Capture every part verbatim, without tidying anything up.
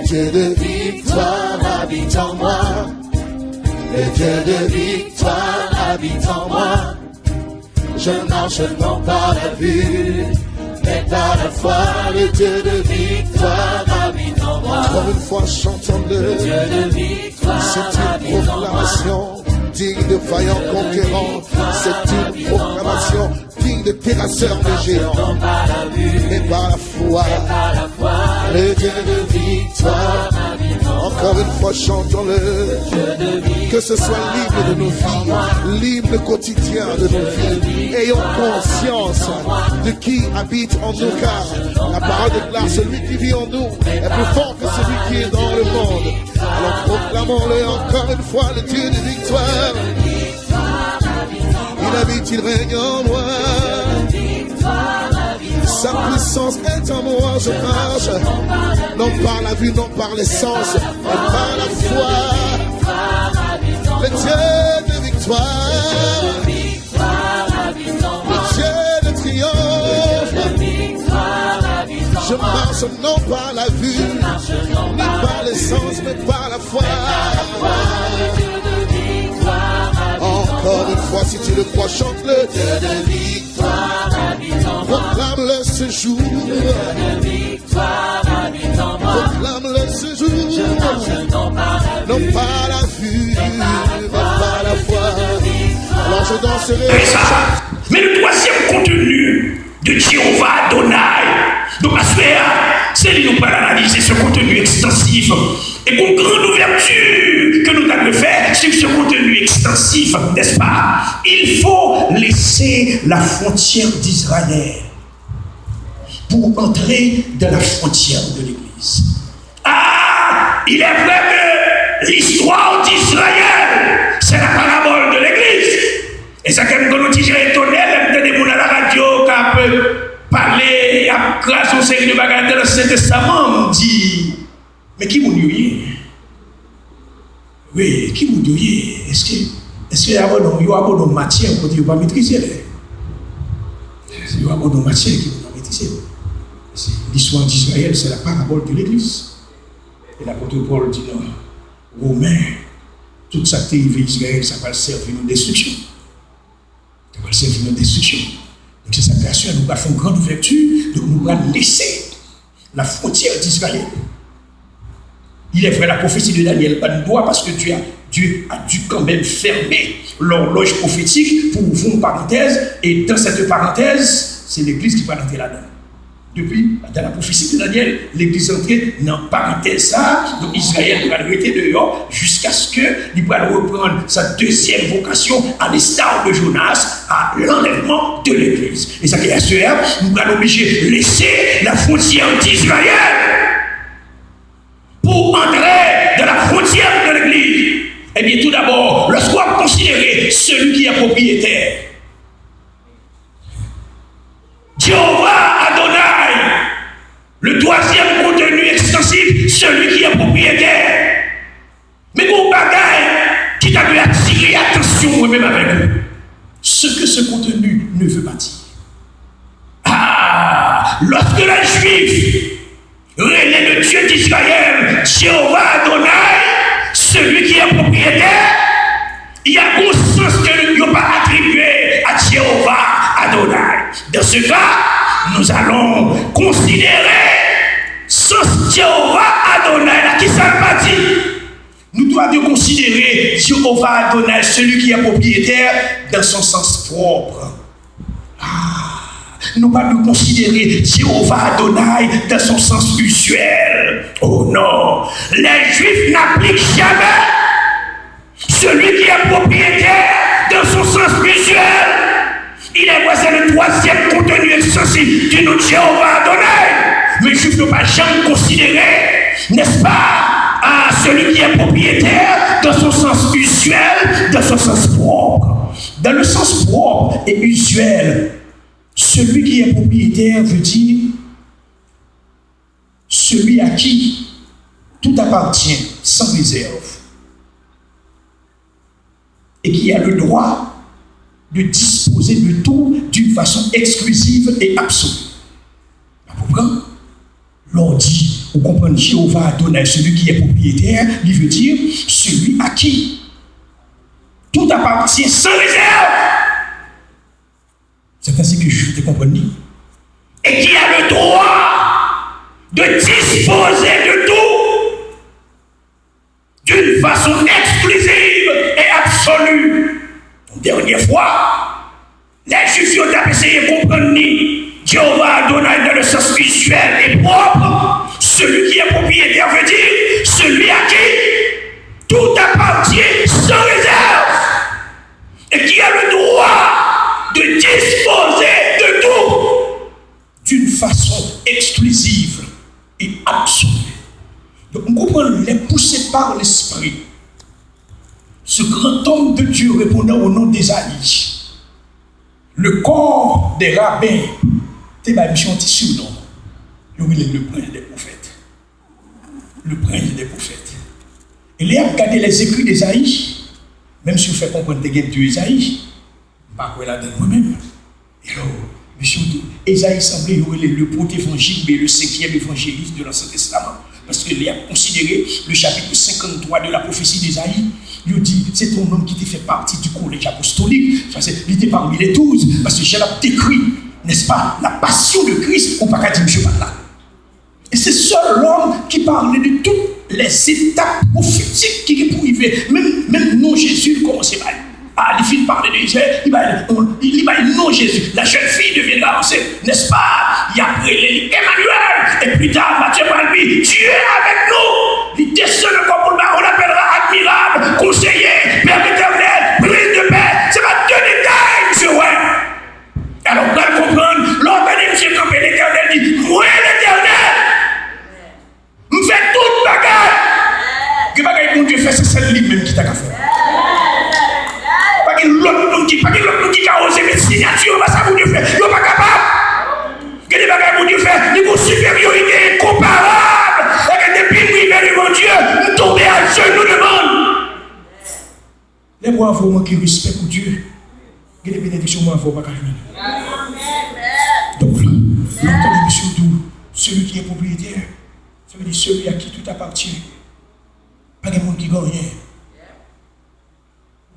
Dieu de victoire habite en moi. Le Dieu de victoire habite en moi. Je marche non par la vue, mais par la foi. Le Dieu de victoire habite en moi. Encore une fois, chantons-le. Le Dieu de victoire habite en moi. C'est une proclamation digne de vaillant conquérant. C'est une proclamation digne de terrasseur de géants. Mais par la foi, le Dieu de victoire. Encore une fois, chantons-le. Que ce soit l'hymne de nos vies, l'hymne quotidien de nos vies. Ayons conscience de qui habite en nous, car la parole déclare, celui qui vit en nous est plus fort que celui qui est dans le monde. Alors proclamons-le encore une fois, le Dieu de victoire. Il habite, il règne en moi. Sa puissance est en moi, je marche. Non par la vue, non par les sens, mais par la foi. Le Dieu de victoire, le Dieu de triomphe. Je marche non par la vue, ni par les sens, mais par la foi. Encore une fois, si tu le crois, chante-le. Proclame-le ce jour. Proclame-le ce jour. Non par la vue, mais par la foi. Alors je danserai. Men le twazyèm konteni de Jewova Adonay. Donk, aswè a, se li nou pral analize, ce contenu extensif. E gon grand ouverture que nous devons faire sur ce contenu extensif, n'est-ce pas? Il faut laisser la frontière d'Israël pour entrer dans la frontière de l'Église. Ah, il est vrai que l'histoire d'Israël, c'est la parabole de l'Église. E sa ke m konn yon ti jan etone lè m tande moun a la radyo k ap pale, ap kraze yon seri de bagay nan Ansyen Testaman, m di, men ki moun yo ye? Wi, ki moun yo ye? Èske, èske yo abòne yon matyè kote yo pa metrize l? Yo abòne yon matyè ke yo pa metrize l. L'histoire d'Israël, c'est la parabole de l'Église. E lapot Pòl di nan Women, tout sa k te rive Izrayèl, sa pral sèvi nou destriksyon. Sa pral sèvi nou destriksyon. Donk, se sa k fè aswè nou pral fè yon grand ouverture, donk nou pral lese la frontière d'Israël. Il est vrai, la prophétie de Daniel ban nou dwa, parce que Dieu a, Dieu a dû quand même fermer l'horloge prophétique pour ouvrir une parenthèse, et dans cette parenthèse, c'est l'Église qui va rentrer là-dedans. Depi, dans la prophétie de Daniel, legliz antre nan parantèz sa a, donk Izrayèl pral rete deyò jiskaske li pral reprann sa dezyèm vokasyon, à l'instar de Jonas, à l'enlèvement de l'église. E sa ke aswè a, nou pral oblije lese la frontière d'Israël pour entrer dans la frontière de l'église. Ebyen, tou dabò, lòske w ap konsidere celui qui est propriétaire, Jéhovah Adonai, le troisième contenu extensif, celui qui est propriétaire. Men gon bagay ki ta dwe atire atansyon mwen menm avèk ou. Ce que ce contenu ne veut pas dire. Ah, lorsque les Juifs rele le Dieu d'Israël, Jéhovah Adonai, celui qui est propriétaire, y a un sens que yo pa atribye à Jéhovah Adonai. Dans ce cas, nous allons considérer sans Jéhovah Adonai la, ki sa l pa di? Nou dwe konsidere Jéhovah Adonai, celui qui est propriétaire, dans son sens propre. Ah, nou pa dwe konsidere Jéhovah Adonai dans son sens usuel. Oh non, les Juifs n'appliquent jamais celui qui est propriétaire dans son sens usuel. Il est vrai, c'est le troisième contenu extensif du nom de Jéhovah Adonai. Men Jwif yo pa janm konsidere, n'est-ce pas, à celui qui est propriétaire dans son sens usuel, dans son sens propre. Dans le sens propre et usuel, celui qui est propriétaire veut dire celui à qui tout appartient sans réserve et qui a le droit de disposer de tout d'une façon exclusive et absolue. Ou konprann? Lè w di Ou konprann Jewova Adonay, celui qui est propriétaire, li vle di celui à qui tout appartient sans réserve. C'est ainsi que Jude te konprann li. Et qui a le droit de disposer de tout d'une façon exclusive et absolue. Une dernière fois, lè Jwif yo t ap eseye konprann li, Jewova Adonay, dans le sens usuel et propre, celui qui est propriétaire veut dire celui à qui tout appartient sans réserve et qui a le droit de disposer de tout d'une façon exclusive et absolue. Donk, m konprann lè pouse pa Lespri, ce grand homme de Dieu répondant au nom d'Ésaïe, le corps des rabbins te bay misye yon ti sinon. Yo rele le prince des prophètes. Le prince des prophètes. E lè y ap gade les écrits d'Ésaïe, menm si yo fè konprann te gen de Ezayi, m pa kwè ladan l mwen menm. E alò, mesye, Ezayi sanble yo rele le protévangile oubyen le cinquième évangéliste de l'Ancien Testament. Paske lè y ap konsidere le chapitre cinquante-trois de la prophétie d'Ésaïe, yo di se te yon nonm ki te fè pati du collège apostolique, sa se, li te parmi les douze, paske jan l ap dekri, n'est-ce pas, la passion de Christ, ou pa ka di misye pa t la. E se sèl lòm ki pale de tout lèzetap pwofetik ki gen pou rive. Menm, menm non Jezi, li kòmanse bay. A, li fin pale de Izrayèl, li bay, li, li bay non Jezi. La jeune fille deviendra enceinte, n'est-ce pas? Y ap rele li Emmanuel. E pli ta, Matye pral di, Dieu avec nous. Li desann ankò pou l bay, on l'appellera admirable, conseiller, Père éternel, prince de paix. Se pa de detay, misye wè. Alò, w pral konprann, lè w tande misye kanpe, Letènèl di, Mwen Letènèl, m fè tout bagay. Gen bagay Bondye fè, se sèl li menm ki ta ka fè. Pa gen lòt moun ki, pa gen lòt moun ki ka oze met siyati anba sa Bondye fè. Yo pa kapab. Gen de bagay Bondye fè, li gon siperyorite enkonparab. E ke depi m rive devan Dye, m tonbe ajenou devan l. Lè bwa avè w manke respè pou Dye, gen de benediksyon bwa avè w pa ka jwenn. Donk, lè w tande misye di w, celui qui est propriétaire, sa vle di celui à qui tout appartient. Pa gen moun ki gen anyen.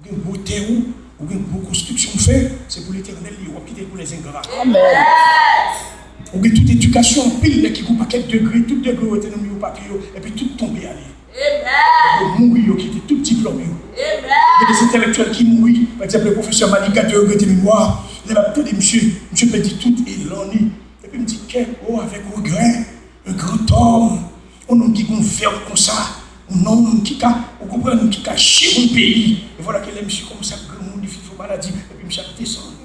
Ou gen gwo tè ou, ou gen gwo konstriksyon ou fè, se pou Letènèl li ye, w ap kite l pou les ingrats. Ou gen tout edikasyon, anpil nèg ki gen yon pakèt degre, tout degre yo te nan men yo papi yo, epi tout tonbe ale. Yo mouri, yo kite tout diplòm yo. Gen de entelektyèl ki mouri. Pa egzanp, le pwofesè Manigat, Dieu regretter mémoire, lè m ap tande misye, misye pèdi tout elan li. Epi m di, quel, oh, avec regret, un grand homme, yon nonm ki gen yon vèb konsa, yon nonm ki ka, ou konprann, ki ka jere yon peyi. E vwala ke lè misye kòmanse ap granmoun, li fin fè maladi, epi misye ap desann.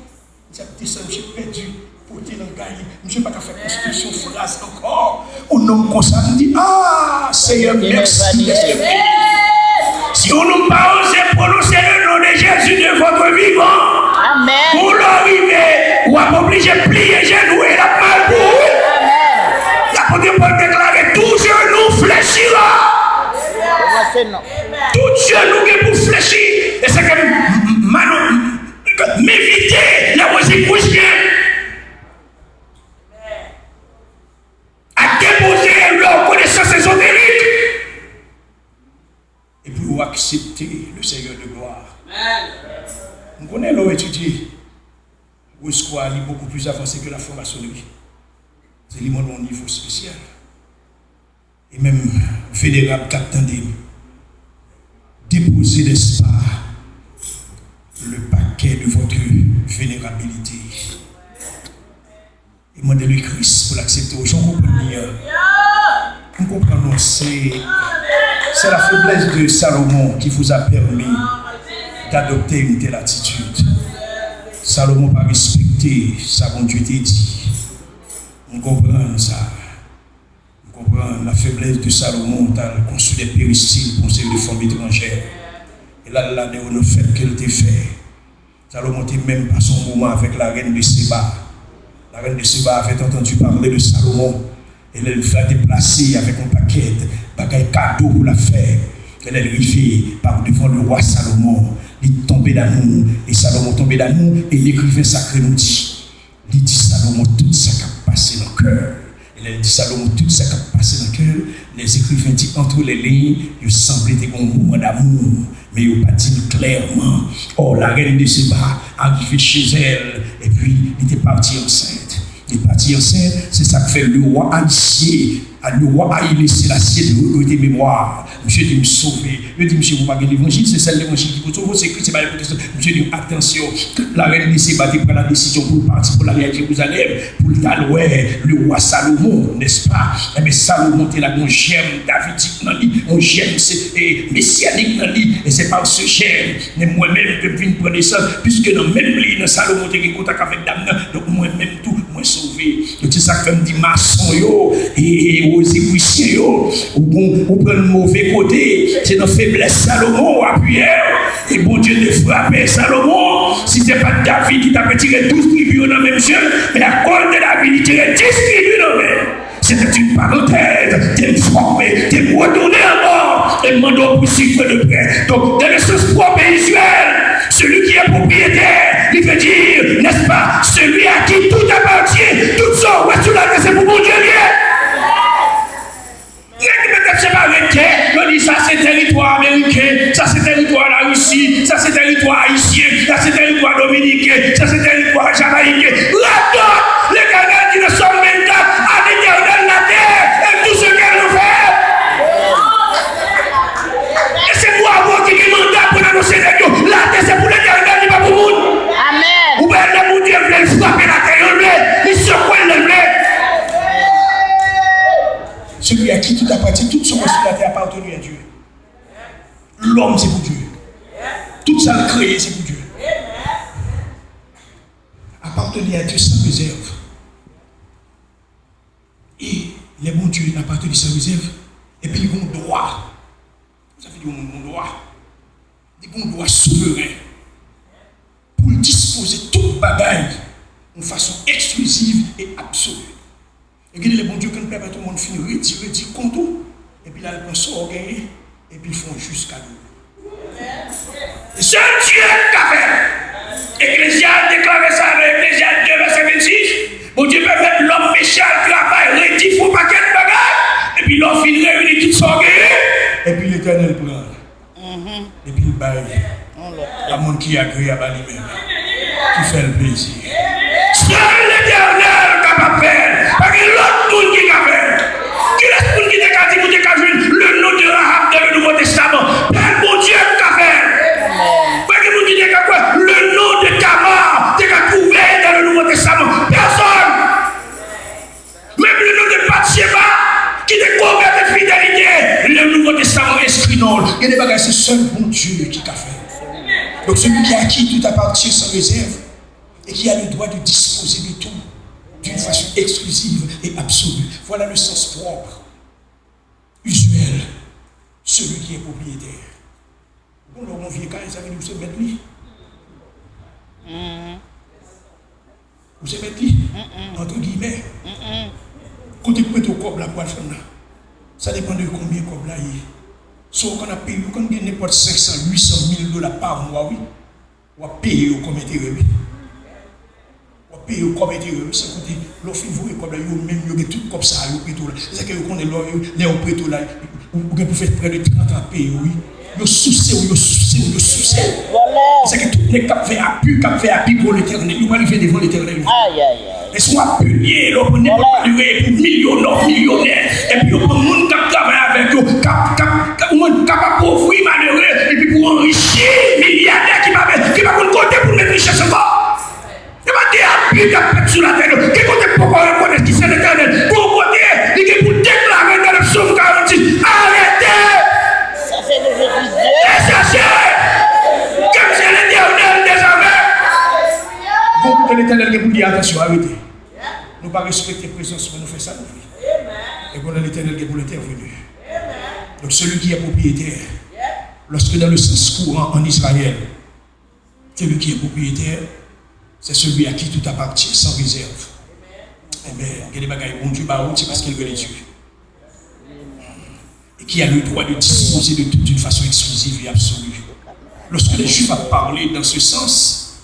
Misye ap desann, misye pèdi pote langay li. Misye pa ka fè konstriksyon fraz ankò. Yon nonm konsa, m di, ah, Seyè, mèsi dèske m beni. Si yon nonm pa oze pwononse le non de Jezi de vòt vivan, pou lè w rive, w ap oblije pliye jenou e l ap mal pou ou. Lapot Pòl deklare, tout genou fléchira. Tout genou gen pou flechi. E se ke m, m, m, m envite lè Rosie Bush gen a depoze lè w konesans ezoterik. E pou yo aksepte le Seigneur de gloire. M konnen lè w etidye Rose Croix, li beaucoup plus avancé que la franc-maçonnerie. Se li mande yon nivo espesyal. E menm venerab k ap tande m, déposez, n'est-ce pas, le paquet de votre vénérabilité. E mande li Kris pou l aksepte w jan w konprann li an. M konprann nou, se, c'est la faiblesse de Salomon qui vous a permis d'adopter une telle attitude. Salomon pa respekte sa Bondye te di. M konprann sa. M konprann la faiblesse de Salomon, t al konstwi de peristil pou yon seri de fanm etranjè. E l al ladan yo nan fèt ke l te fè. Salomon te menm pase yon moman avèk la reine de Seba. La reine de Seba avait entendu parler de Salomon. E lè l fè deplase avèk yon pakèt bagay kado pou l ap fè. E lè l rive pa devan le roi Salomon, li tonbe damou. E Salomon tonbe damou. E lekriven sakre nou di, li di Salomon tout sa k ap pase nan kè l. E Lè l di Salomo tout sa k ap pase nan kè l, les écrivains di entre les lignes, yo sanble te gen yon moman damou, men yo pa di l klèman. Or, la reine de Sheba arrive chez elle, epi li te pati ansent. Li pati ansent, se sa k fè le roi Haïlé, le roi Haïlé Sélassié de, de mémoire. Misye di m sove. Yo di misye, ou pa gen levanjil, se sèl levanjil ki pou sove w, se Kris, se pa levanjil. Misye di, atansyon, la reine de Sheba te pran la desizyon pou l pati, pou l ale a Jerizalèm, pou l t al wè le roi Salomon, n'est-ce pas? Enben, Salomon te la gen yon jèm davidik nan li, yon jèm se, e, mesyanik nan li, e se pa se jèm, men mwen menm ke m vin pran nesans, piske nan menm li, nan Salomon te gen kontak avèk dam nan, donk mwen menm tou, mwen sove. Donk, se sa k fè m di mason yo, e, e, elektrisyè yo, ou, ou, ou pran l move kote, se nan feblès Salomon ou apiye w, e Bondye te frape Salomon. Si se pa t David ki t ap retire douz tribi yo nan men misye, men akoz de David, li tire dis tribi nan men. C'était une parenthèse, te m fòme, te m retounen ankò, e m mande w pou sivre de près. Donc, dans le sens propre et usuel, celui qui est propriétaire, li vle di, n'est-ce pas, celui à qui tout appartient, tout sa w wè sou latè, se pou Bondye l ye. Nèg ki petèt separe tè, yo di sa se teritwa ameriken, sa se teritwa Larisi, sa se teritwa ayisyen, sa se teritwa dominiken, sa se teritwa jamayiken. Radòt! Letènèl di nan Sòm vennkat, à l'Éternel la terre et tout ce qu'elle renferme. E se pou avwa ki gen manda pou l anonse nèg yo, latè se pou Letènèl, li pa pou moun. Amèn. Ou wè, lè Bondye vle, l frape latè, l vle, li sekwe l, l vle. Celui à qui tout appartient, tout ce qui est sur la terre appartient à Dieu. Lòm se pou Dye. Tout sa l kreye se pou Dye. Appartenir à Dieu sans réserve. E lè Bondye apateni san rezèv, epi l gen dwa, sa vle di yon moun gen dwa, li gen dwa souveren pou l dispoze tout bagay yon fason ekspliziv e absoli. E gen de lè Bondye konn pèmèt yon moun fin redi, redi kont ou, epi l al pran sa w genyen, epi l fè w jis kado. E sèl Dye k ka fè l. Eklezyas deklare sa nan Eklezyas de vèsè vennsis. Bondye pèmèt lòm mechan al travay, redi, fè yon pakèt bagay, epi lè w fin reyini tout sa w genyen, epi Letènèl pran l. Epi l bay a moun ki agreab a li menm, ki fè l plezi. Sèl Letènèl kapab fè l. Pa gen lòt moun ki ka fè l. Kilès moun ki te ka di nou te ka jwenn le nom de Rahab dans le Nouveau Testament? Sèl Bondye k ka fè l. Pa gen moun ki te ka kwè le nom de Tamar te ka twouve dans le Nouveau Testament. Pèsonn. Menm le nom de Batsheba, ki te komèt enfidelite, le Nouveau Testament enskri non l. Gen de bagay se sèl Bondye ki ka fè. Donc celui qui, à qui tout appartient sans réserve et qui a le droit de disposer de tout d'une façon exclusive et absolue. Voilà le sens propre, usuel, celui qui est propriétaire. Bon, lè w gen yon vye kay, sa vle di ou se mèt li. Ou se mèt li, antre giyimè. Kote k prete w kòb la pou al fè l la? Sa depann de konbyen kòb la ye. So, w konn ap peye, w konn gen nenpòt senk san, uit san, mil dola pa mwa, wi. W ap peye yo kòm enterè, wi. W ap peye yo kòm enterè, wi. Se kote, lè w fin voye kòb la, yo menm, yo gen tout kòb sa a, yo prete w la. Se sa ke yo konnen lè, lè yo prete w la, ou, ou gen pou fè prè de trant an ap peye yo, wi. Yo souse w, yo souse w, yo souse w. Vòlè. Se sa ke tout nèg k ap fè abi, k ap fè abi pou Letènèl, yo pral rive devan Letènèl. Ayayay. E si w ap punye, lè w pran nenpòt malere pou milyonè, milyonè, epi yo pran moun k ap travay avèk yo, k ap, k ap, k ap, ou konn, k ap apovri malere, epi pou anrichi milyadè ki pa, ki pa konn kote pou l met richès ankò. Se pa de abi k ap fèt sou latè, non. Gen kote poko rekonèt ki se Letènèl. Gon kote, li gen pou deklare nan Sòm karannsis, arete! Sa se nouvo vizyon. E chache! Kem se Letènèl dezame! Gon kote Letènèl gen pou di, atansyon, arete. Nou pa respekte prezans mwen, nou fè sa nou vle. E konnen Letènèl gen pou l entèveni. Donc celui qui est propriétaire, lorsque dans le sens courant en Israël, celui qui est propriétaire, c'est celui à qui tout appartient sans réserve. Amen. Gen de bagay Bondye ba ou, se paske l rele Dye. Et qui a le droit de disposer de tout d'une façon exclusive et absolue. Lorsque les Juifs ont parlé dans ce sens,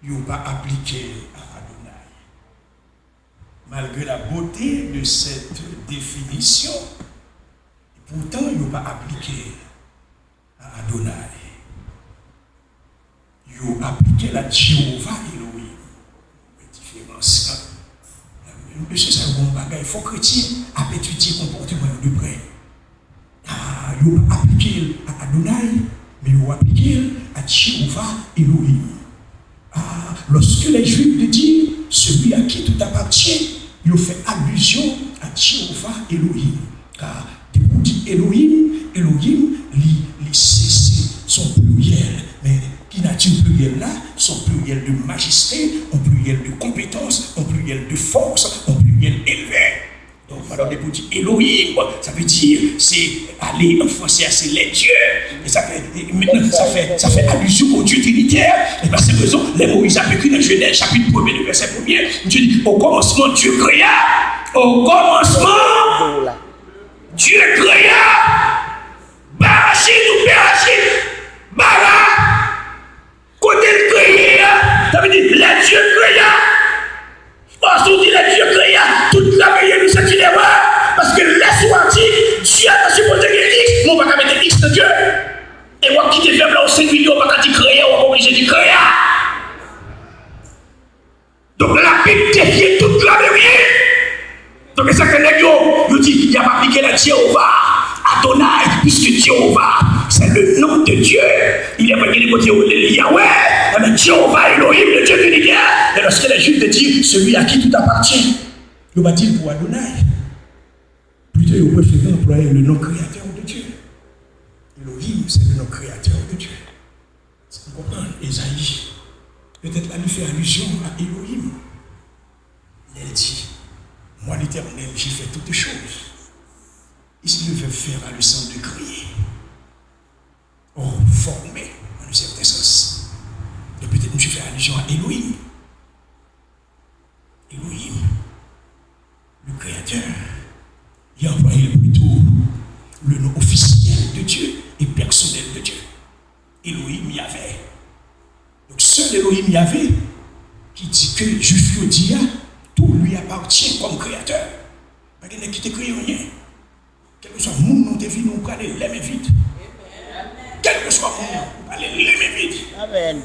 yo pa aplike a Adonai. Malgré la beauté de cette définition, pourtant, yo pa aplike a Adonai. Yo aplike l a Jewova Elohim. Wè diferans lan. Mesye sa yo gon bagay, fò kretyen ap etidye konpòteman yo de prè. Ah, yo pa aplike l a Adonai, men yo aplike l a Jewova Elohim. Ah, lorsque les Juifs te dirent, celui à qui tout appartient, yo fè alizyon a Jewova Elohim. Ka depi w di Elohim, Elohim, li, li se, se, se yon pliryèl. Men ki nati pliryèl la? Se yon pliryèl de majeste, yon pliryèl de konpetans, yon pliryèl de fòs, yon pliryèl elve. Donk, pandan depi w di Elohim, sa vle di se ale an franse a, se les dieux. E sa fè, e, mentnan, sa fè, sa fè alizyon au Dieu trinitaire. E pa se rezon, lè Moyiz ap ekri nan Jenèz, chapit premye, nan vèsè premye, Bondye di, au commencement, Dieu créa. Au commencement, Dieu créa. Barachit ou Berachit. Bara. Kote l kreye a, sa vle di, les dieux créa. Paske w di les dieux créa, tout la peye nou santi lè wè. Paske lè sou a di, Dye a ta sipoze gen X, men w pa ka mete X nan Dye. E w ap kite vèb la o sengilye, w pa ka di kreye, w ap oblije di krea. Donk, Labib defye tout Labib ye. Donk, e sa ke nèg yo, yo di, y ap aplike la Jewova, Adonai, puisque Jewova, c'est le nom de Dieu. Il est vrai, gen kote yo rele l Yahweh, mais Jewova, Elohim, le Dieu trinitaire. Et lorsque les Juifs te dirent, celui à qui tout appartient, yo pa di l pou Adonai. Plito, yo prefere anplwaye le nom créateur de Dieu. Elohim, c'est le nom créateur de Dieu. Ou konprann? Ezayi, petèt la, li fè alizyon a Elohim. Lè l di, Moi, l'Éternel, j'ai fait toutes choses. Ici, le verbe faire a le sens de créer. Or, former, dans un certain sens. Donk, petèt, misye fè alizyon a Elohim. Elohim, le Créateur, li anplwaye plito le nom officiel de Dieu et personnel de Dieu. Elohim Yahvé. Donk, sèl Elohim Yahvé ki di ke Jwif yo di a, tout lui appartient comme créateur. Pa gen nèg ki te kreye anyen. Kèlkeswa moun nan w te vini, ou prale lè men vid. Kèlkeswa moun nan, ou prale lè men vid. Amèn.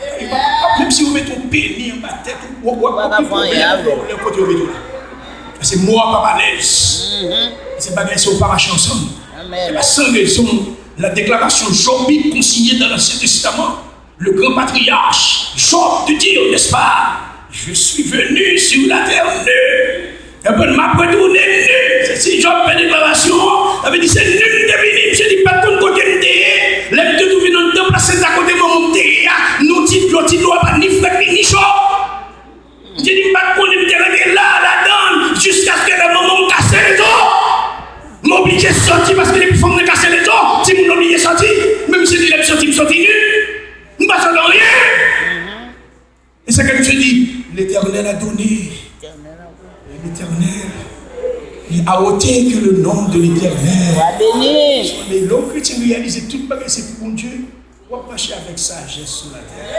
Menm si yo mete yon peni anba tèt ou, w ap gen pwoblèm lè kote yo mete w la. Paske mò a p ap alèz. Paske bagay sa yo pa mache ansanm. Amèn. Se pa san rezon la déclaration jobique consignée dans l'Ancien Testament. Le grand patriarche Job te dire, n'est-ce pas, je suis venu sur la terre nue. Ebyen, m ap retounen nu. Se si Job fè deklarasyon an, sa vle di se nu m te vini, misye di pa t konn kote m te ye. Lè m te twouve nan tanp la, se la kote manman m te ye a, nan ti dlo, ti dlo a pa t ni frèt li, ni cho. Misye di m pa t konnen m te rete la, ladan l, jiskaske lè manman m kase lezo. M oblije sòti paske depi fanm nan kase lezo, timoun nan oblije sòti. Men misye di lè m sòti, m sòti nu. M pa sòti anyen. Et ce que Dieu dit, l'Éternel a donné, et l'Éternel a ôté, que le nom de l'Éternel soit béni. Men lè yon kretyen reyalize tout bagay se pou Bondye, w ap mache avèk sajès sou latè.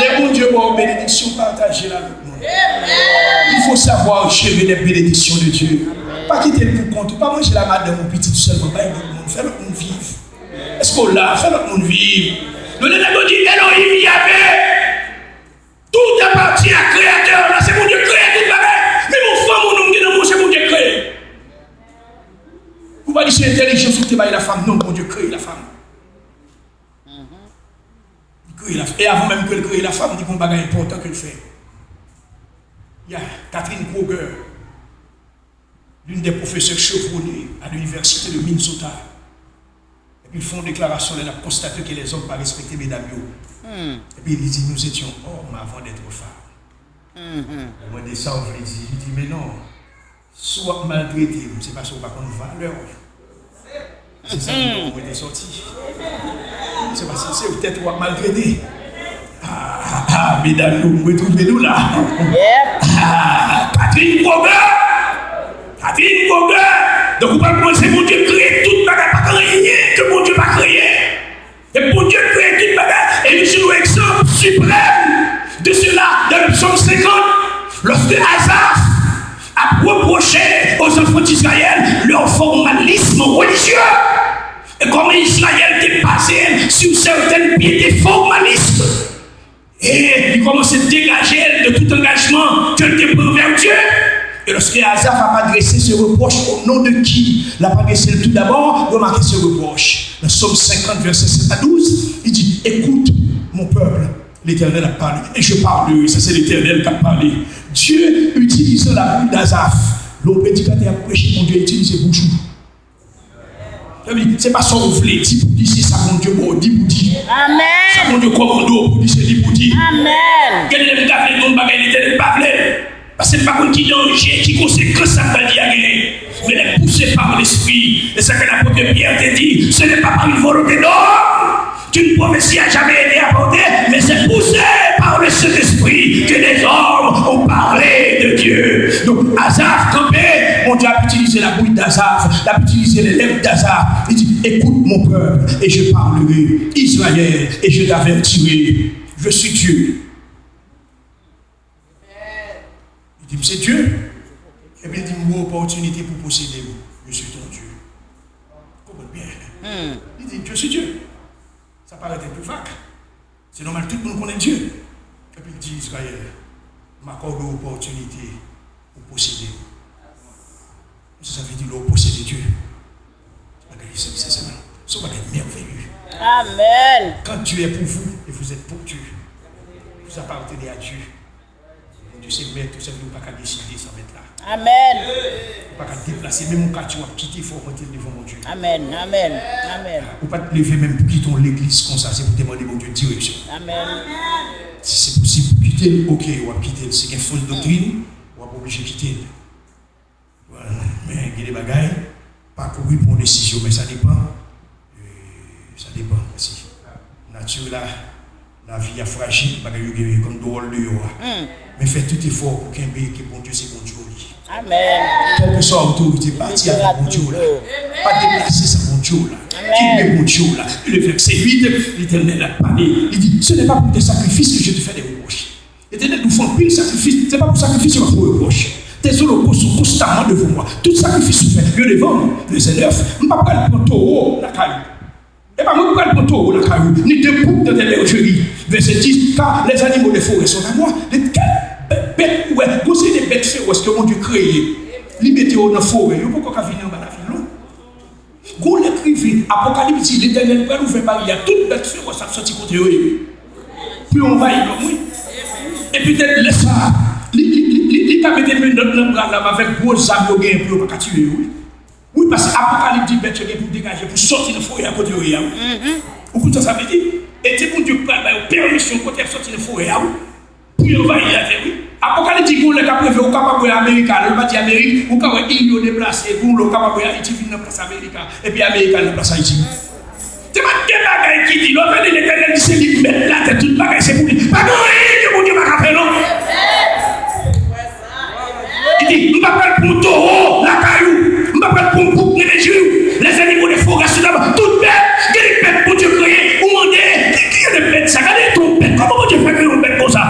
Lè Bondye ba w benediksyon, pataje l avèk moun. Il faut savoir gérer les bénédictions de Dieu. Pa kite l pou kont ou, pa manje la madanm ou pitit sèlman, bay lòt moun, fè lòt moun viv. Èske w la? Fè lòt moun viv. Nou lè nèg yo di Elohim Yahvé, tout appartient à Créateur la, se Bondye kreye tout bagay. Menm yon fanm, yon nonm gen nan men w, se Bondye k kreye. Ou pa di se entèlijans ou te bay lafanm, non, Bondye kreye lafanm. Li kreye lafanm. E avan menm ke l kreye lafanm, li gen yon bagay enpòtan ke l fè. Il y a Katherine Kroeger, l'une des professeurs chevronnés à l'université de Minnesota. Epi l fè yon deklarasyon lè l ap konstate ke lèzòm pa respekte medam yo. Epi li di, nous étions hommes avant d'être femmes. Mwen de sa w vle di, li di, men non, si w ap maltrete m, se paske w pa konn valè w. Se sa ki fè w rete sòti. Se paske se tèt ou w ap maltrete. Ah, ah, ah, medam yo, m retwouve nou la. Ah, Catherine Kroeger! Catherine Kroeger! Donk, ou pa panse Bondye kreye tout bagay, pa gen anyen ke Bondye pa kreye. E Bondye kreye tout bagay. E nou se yon egzanp siprèm de sela dans le psaume cinquante. Lorsque Asaph Dieu. E kòman Izrayèl te baze l sou sèten pyete fòmalis. E li kòmanse degaje l de tout angajman ke l te pran anvè Dye. E lòske Azaf ap adrese se repwòch, o non de ki l ap adrese l tou dabò, remake se repwòch. Nan Sòm senkant, vèsè sèt a douz, li di, Écoute, mon peuple, Letènèl ap pale, et je parlerai. Sa se Letènèl k ap pale. Dieu utilisant la bouche d'Azaf. Lè yon predikatè ap preche, Bondye itilize bouch ou. Sa vle di, se pa sa w vle di pou di, se sa Bondye ba w di pou di. Amèn. Sa Bondye kòmande w pou di, se li pou di. Amèn. Gen lè m ta vle di yon bagay, Letènèl pa vle l. Paske m pa konn ki danje, ki konsekans sa m pral di a genyen. Mais il est poussé par l'Esprit. C'est ce que l'apôtre Pierre te dit. Ce n'est pas par une volonté d'homme qu'une prophétie a jamais été apportée, mais c'est poussé par le Saint-Esprit que des hommes ont parlé de Dieu. Donk, Azaf kanpe, Bondye ap itilize labouch d'Azaf, l ap itilize lèv d'Azaf. Li di, Écoute mon peuple, et je parlerai, Israël, et je t'avertirai. Je suis Dieu. Li di, M se Dye. Epi li di, M ba w opòtinite pou posede m. Je suis ton Dieu. Konprann byen. Li di, Je suis Dieu. Sa parèt enpe vag. Se nòmal, tout moun konnen Dye. Epi l di, Izrayèl, M akòde w opòtinite pou posede m. Se sa vle di lè w posede Dye. Se bagay, se, se, se, se yon bagay mèveye. Amèn. Quand Dieu est pour vous et vous êtes pour Dieu, vous appartenez à Dieu. Bondye se mèt ou, sa vle di ou pa ka deside san mèt la. Amèn. Ou pa ka deplase, menm yon katye w ap kite, fò w rantre l devan Bondye. Amèn, amèn, amèn. Ou pa t leve menm pou kite yon legliz konsa, se pou te mande Bondye direksyon. Amèn. Si se posib pou kite l, oke, w ap kite l. Si gen fos doktrin, w ap oblije kite l. Men gen de bagay, pa kouri pran yon desizyon, men sa depann. E, sa depann, paske nati la, lavi a frajil, bagay yo gen kòm dwòl deyò a. Men fè tout efò pou kenbe ke Bondye se Bondye w li. Amèn. Kèlkeswa otorite, pati avèk Bondye w la. Pa deplase san Bondye w la. Kenbe Bondye w la. E le vèsè uit, Letènèl ap pale. Li di, Ce n'est pas pour tes sacrifices que je te fais des reproches. Letènèl di w fè anpil sakrifis, se pa pou sakrifis yo m ap fè w repwòch. Tes holocaustes sont constamment devant moi. Tout sakrifis ou fè, yo devan m. Vèsè nèf, m pa pral pran towo lakay ou. E pa mwen ki pral pran towo lakay ou, ni de bouc dans tes bergeries. Vèsè dis, Car les animaux des forêts sont à moi. Lekel bèt, bèt ou wè, gon seri de bèt feròs ke Bondye kreye, li mete yo nan forè, yo poko ka vini anba lavil non. Gon lè k rive, Apokalips di, Letènèl pral ouvè baryè, tout bèt feròs ap sòti kote yo ye. Pou yo anvayi lòm, wi. E petèt lè sa a, li, li, li, li, li ka mete menòt nan bra l avèk gwo zam yo genyen pou yo pa ka tiye yo, wi. Wi, paske Apokalips di bèt yo gen pou degaje, pou sòti nan forè a kote yo ye a, wi. Ou konn sa sa vle di? E di Bondye pral ba yo pèmisyon kote y ap sòti nan forè a, wi. Pou yo anvayi latè, wi. Apokalips di, gon lè k ap rive, ou kapab wè Amerika, lè l pa di Amerik, ou ka wè il yo deplase, gon lè ou kapab wè Ayiti vin nan plas Amerika, epi Amerika nan plas Ayiti. Se pa de bagay ki di, lè w tande Letènèl di se li k mèt latè, tout bagay se pou li. Pa gen anyen ke Bondye pa ka fè, non. Li di, M pa pral pran towo lakay ou, m pa pral pran bouk nan mezi w. Les animaux des forêts sont là-bas. Tout bèt, gen de bèt Bondye kreye, ou mande, ki, ki de bèt sa? Gade yon bèt, kòman Bondye fè kreye yon bèt konsa?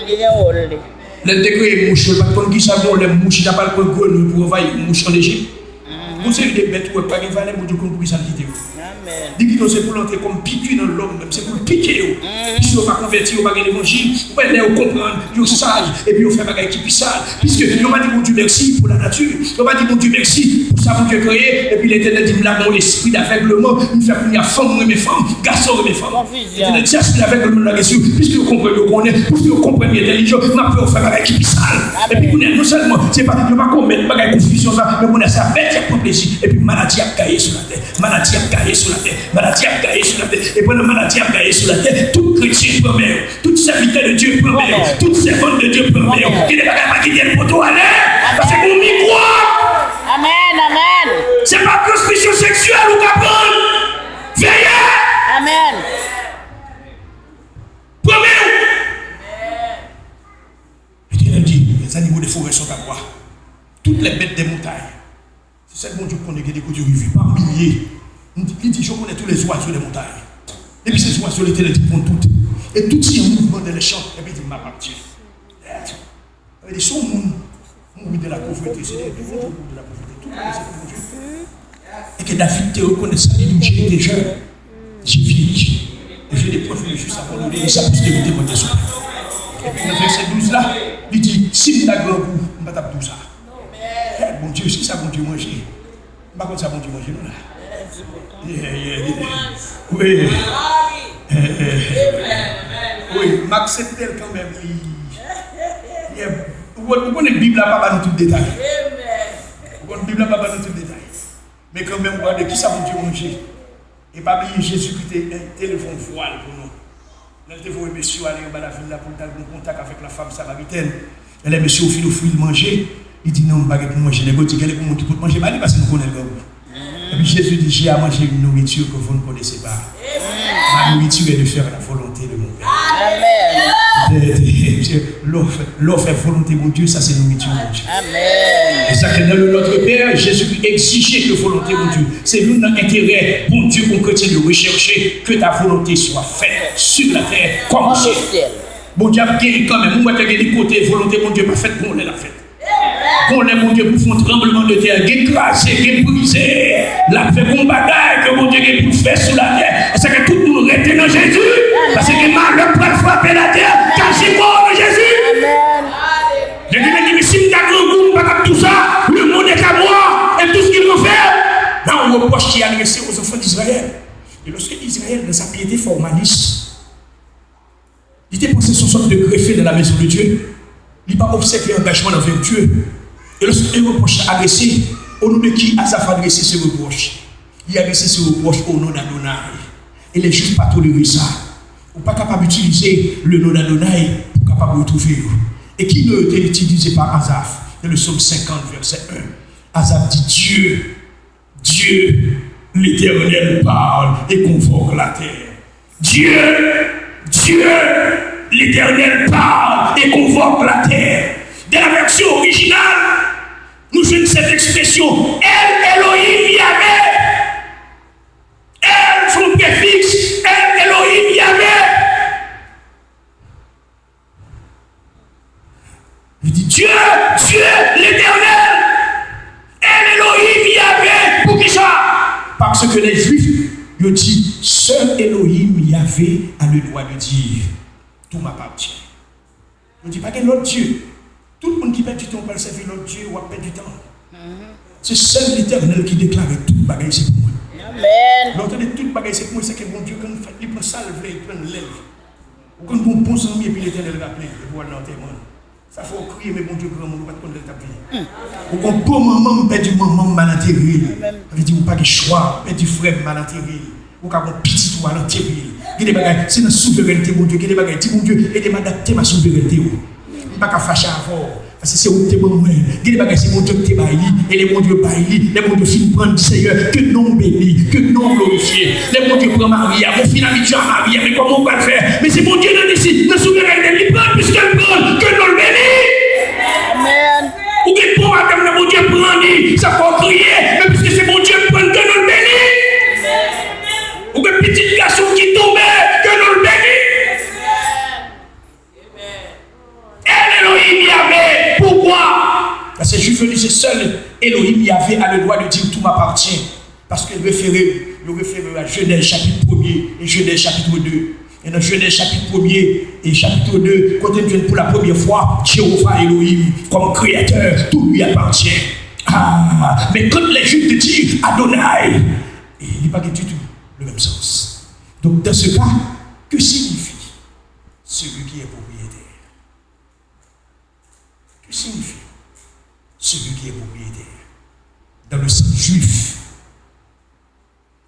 Li gen wòl li. Lè l te kreye mouch yo, l pa t konn kisa, bon, lè mouch ta pral pran grenouy pou anvayi mouch ann Ejip. Gon seri de bèt ou wè k pa gen valè, Bondye konn poukisa l kite yo. Li kite yo se pou l antre kòm piki nan lòm menm, se pou l pike yo. Piske yo pa konvèti, yo pa gen levanjil. Ou wè lè yo konprann, yo saj, epi yo fè bagay ki pi sal. Piske yo pa di Bondye mèsi pou lanati, yo pa di Bondye mèsi pou sa Bondye kreye, epi Letènèl di, M lage yon lespri davègleman, m fè kounye a fanm renmen fanm, gason renmen fanm. Konfizyon. Letènèl di, Espri avègleman lage sou yo, piske yo konprann, yo konnen, piske yo konprann, yo entèlijan, m ap fè yo fè bagay ki pi sal. Epi kounye a, non sèlman, se pa, yo pa komèt bagay konfizyon sa, men kounye a, se a bèt y ap pran plezi, epi maladi ap gaye sou latè. Maladi ap gaye sou latè. Maladi ap gaye sou latè. E pandan maladi ap gaye sou latè, tout kretyen pran men yo. Tout sèvitè de Dye pran men yo. Tout sèvant de Dye pran men yo. Gen de bagay pa kite l poto ale. Paske gon mikwòb. Amèn, amèn. Se pa transmisyon seksyèl ou ka pran. Veye. Amèn. Pran men w. Letènèl di, Les animaux des forêts sont à moi. Toutes les bêtes des montagnes. Se sèl Bondye k konnen gen de kote yo rive, pa milye. Li di, Je connais tous les oiseaux des montagnes. Epi se zwazo Letènèl di k konn tout. Et tout ce qui est en mouvement dans les champs. Epi di, M ap ap di. Sa vle di, si yon moun mouri de la pauvreté, se de Bondye mouri de la pauvreté. Tout moun se de Bondye. Et que David te reconnaît ça, li di, j'ai été jeune, j'ai vieilli, et je ne profite juste à mon donner sa postérité, mon Dieu. Epi nan vèsè douz la, li di, si m ta grangou, m pa t ap di w sa. Bondye, si sa Bondye manje, m pa konn sa Bondye manje non la. Wi. Wi, m aksepte l kanmenm. Ou konnen Bib la pa ba nou tout detay. Ou konnen Bib la pa ba nou tout detay. Men kanmenm, gade kisa Bondye manje. E pa bliye Jezi ki te, te leve yon vwal pou nou. Lè l te voye mesye yo ale anba lavil la pou l t al gen yon kontak avèk la femme samaritaine. E lè mesye yo fin ofri l manje, li di, non, m pa gen pou manje. Nèg yo di, gen pou moun ki pot manje ba li, paske nou konnen l grangou. Epi Jezi di, j'ai à manger une nourriture que vous ne connaissez pas. Ma nourriture est de faire la volonté de mon Père. Lè w fè, lè w fè volonte Bondye, sa se nouriti Bondye. E sa ke nan le Notre Père, Jezi egzije ke volonte Bondye. Se youn nan enterè Bondye pou kretyen de rechercher que ta volonté soit faite sur la terre comme au ciel. Bondye ap genyen kanmenm. Ou wè te gen de kote volonte Bondye pa fèt, bon lè l ap fèt. Bon lè Bondye pou fè yon tranblemanntè, gen kraze, gen brize. L ap fè bon bagay ke Bondye gen pou l fè sou latè. Sa ke tout moun rete nan Jezi. Paske gen malè k pral frape latè, kache kò w nan Jezi. Gen de nèg ki di, si m ta grangou, m pa t ap di w sa. Le monde est à moi et tout ce qu'il renferme. Nan yon repwòch ki adrese aux enfants d'Israël. Et lorsque Israël, dans sa piété formaliste, li te panse se yon sòt de grefe nan la maison de Dieu. Li pa obsève angajman l anvè Dye. E lòske repwòch la adrese, o non de ki Azaf adrese se repwòch? Li adrese se repwòch o non d'Adonai. E lèjif pa tolere sa. Ou pa kapab itilize le non d'Adonai pou kapab retwouve yo. E ki non yo te itilize pa Azaf? Nan le Sòm senkant, vèsè en. Azaf di, Dieu, Dieu, l'Éternel parle et convoque la terre. Dieu, Dieu, l'Éternel parle et convoque la terre. Dans la version originale, nou jwenn cette expression, El Elohim Yahvé. El, son préfixe, El Elohim Yahvé. Li di, Dieu, Dieu, l'Éternel, El Elohim, Yahvé. Poukisa? Parce que les Juifs, yo di, seul Elohim, Yahvé, a le droit de dire, tout m'appartient. Yo di, pa gen lòt Dye. Tout moun ki pèdi tan, w pral sèvi lòt Dye, w ap pèdi tan. Se sèl Letènèl ki deklare, tout bagay se pou mwen. Lè w tande tout bagay se pou mwen, se ke Bondye konn fè, li pran sa l vle, li pran lè l. Ou konn gen yon bon zanmi epi Letènèl raple l, epi w al nan antèman l. Sa fè w kriye, men Bondye granmoun, ou pa t konn lè l t ap vini. Ou konn bon manman m, pèdi manman m, m al antere l. Sa vle di ou pa gen chwa, ou pèdi frè m, m al antere l. Ou ka gen yon pitit ou al antere l. Gen de bagay, se nan souverènte Bondye, gen de bagay, di Bondye, ede m adapte m a souverènte w. M pa ka fache avè w. Paske se ou ki te ban mwen. Gen de bagay se Bondye ki te bay li. E lè Bondye bay li, lè Bondye fin pran li, Seyè, ke non w beni, ke non w glorifye. Lè Bondye pran mari a, bon, fin abitye a mari a, men kòman w pral fè? Men se Bondye nan desi, nan souverènte l, li pran l, piske l pran l, ke non l beni. Ou gen bon madanm nan, Bondye pran li, sa fè w kriye, men piske se Bondye k pran l, ke non l beni. Ou gen pitit gason ki tonbe, ke non l beni. El Elohim Yahvé, poukwa? Paske Jwif yo di se sèl Elohim Yahvé a le droit de dire tout m'appartient. Paske refere, yo refere a Jenèz chapit premye e Jenèz chapit de. E nan Jenèz chapit premye e chapit de, kote n jwenn pou la premyè fwa Jewova Elohim kòm kreyatè, tout lui appartient. Ah, mais quand les Juifs te disent Adonai, li pa gen ditou le menm sans. Donc, dans ce cas, que signifie celui qui est propriétaire? Que signifie celui qui est propriétaire? Dans le sens juif,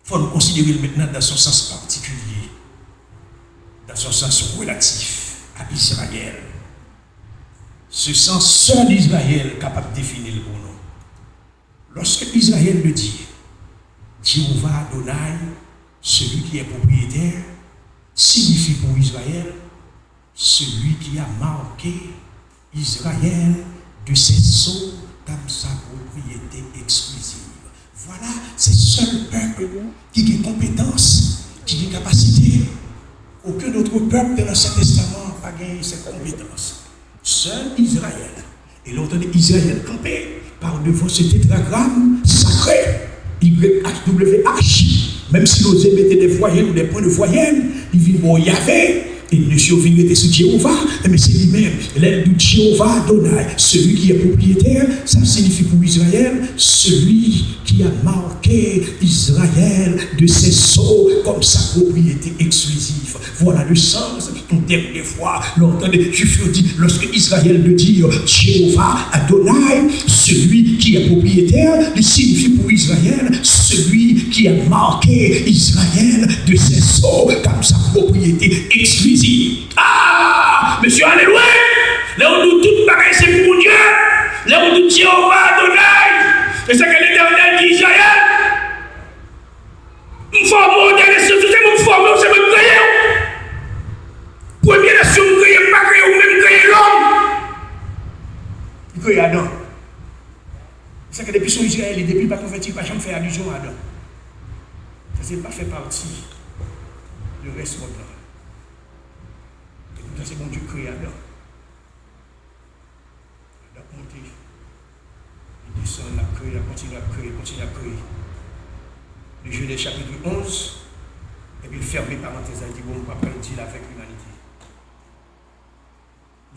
faut nous considérer maintenant dans son sens particulier, dans son sens relatif à Israël. Ce sens seul Israël capable de définir pour nous. Lorsque Israël le dit, Jéhovah Adonai, celui qui est propriétaire, signifie pour Israël celui qui a marqué Israël de ses sceaux comme sa propriété exclusive. Voilà, se sèl pèp ki gen konpetans, ki gen kapasite. Okenn lòt pèp nan Ansyen Testaman pa gen sèt konpetans. Sèl Izrayèl. E lè w tande Izrayèl kanpe pa devan se tetragram sakre, Y H W H, menm si nou oze mete de vwayèl ou de pwen de vwayèl, li vin ba w Yave, e mesye yo vin rete sou Jewova, enben se li menm. Lè l di w Jewova Adonay, celui qui est propriétaire, sa siyifi pou Izrayèl, celui qui a marqué Israël de ses os comme sa propriété exclusive. Voilà le sens. Yon dènyè fwa, lè w tande Jwif yo di, lorsque Israël de dire Jéhovah Adonai, celui qui est propriétaire, li siyifi pou Izrayèl, celui qui a marqué Israël de ses os comme sa propriété exclusive. Ah! Mesye, alelouya! Lè w di w tout bagay se pou Bondye, lè w di w Jéhovah Adonai, c'est ce que l'Éternel dit Israël. M fòme w, Dènye Sou, se mwen k fòme w, se mwen k kreye w. Premye nasyon m kreye, m pa kreye ou menm, m kreye lòm. Li kreye Adan. Sa ke depi se yon Izrayèlit, depi li pa konvèti, li pa janm fè alizyon a Adan. Paske li pa fè pati de rès mond lan. E poutan se Bondye k kreye Adan. Adan monte, li desann, l ap kreye, l ap kontinye ap kreye, kontinye ap kreye. Li Jenèz chapit onz, epi l fèmen parantèz la, li di, bon, m pa pral deal avèk limanite.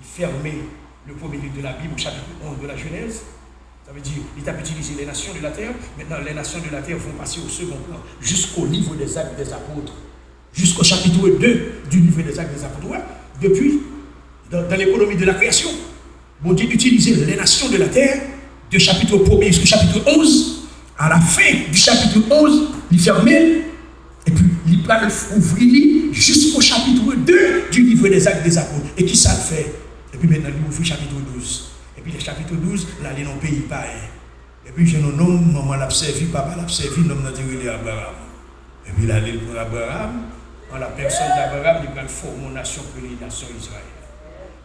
Li fèmen le premier livre de la Bible, au chapitre onze de la Genèse. Sa vle di, li t ap itilize les nations de la terre. Maintenant, les nations de la terre vont passer au second plan, jusqu'au livre des Actes des Apôtres. Jusqu'au chapitre deux du livre des Actes des Apôtres. Ouais. Depuis, dans, dans l'économie de la création, Bondye itilize les nations de la terre, de chapitre premier jusqu'au chapitre onze. À la fin du chapitre onze, li fèmen l, epi li pral ouvri li jusqu'au chapitre deux du livre des Actes des Apôtres. E kisa l fè? Epi mentnan, li ouvri chapitre douze. Epi le chapitre douze, l ale nan peyi payen. Epi jwenn yon nonm, manman l ap sèvi, papa l ap sèvi, nonm nan te rele Abraram. Epi l ale, l pran Abraram, an la pèsòn d Abraram, li pral fòme yon nasyon k rele nasyon Izrayèl.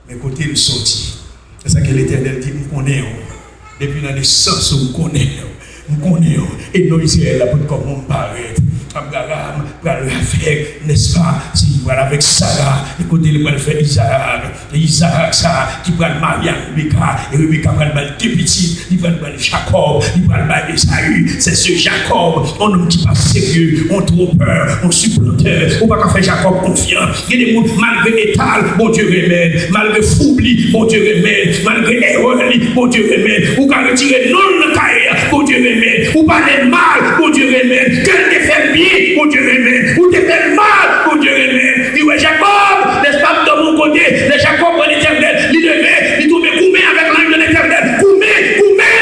Men kote l soti. Se sa ke Letènèl di, m konnen w. Depi nan nesans ou, m konnen w. M konnen w. E non Izrayèl la potko menm parèt. Abraram pral avèk, nèspa, si li pral avèk Sara, e kote li pral fè Izarak. Izarak sa ki pral marye ak Rebeka, e Rebeka pral ba l de pitit, li pral ba l Jakòb, li pral ba l Ezayi. C'est ce Jacob, un homme qui pas sérieux, un trompeur, un supplanteur. Ou pa ka fè Jakòb konfyans. Gen de moun, malgre eta l, Bondye renmen l. Malgre foub li, Bondye renmen l. Malgre erè li, Bondye renmen l. Ou ka retire non l nan kay la, Bondye renmen l. Ou pale l mal, Bondye renmen l. Ke l te fè l byen, Bondye renmen l. Ou te fè l mal, Bondye renmen l. Li wè Jakòb, nèspa, m tonbe yon kote. Lè Jakòb wè Letènèl, li leve, li tonbe goumen avèk lanj de Letènèl. Goumen, goumen.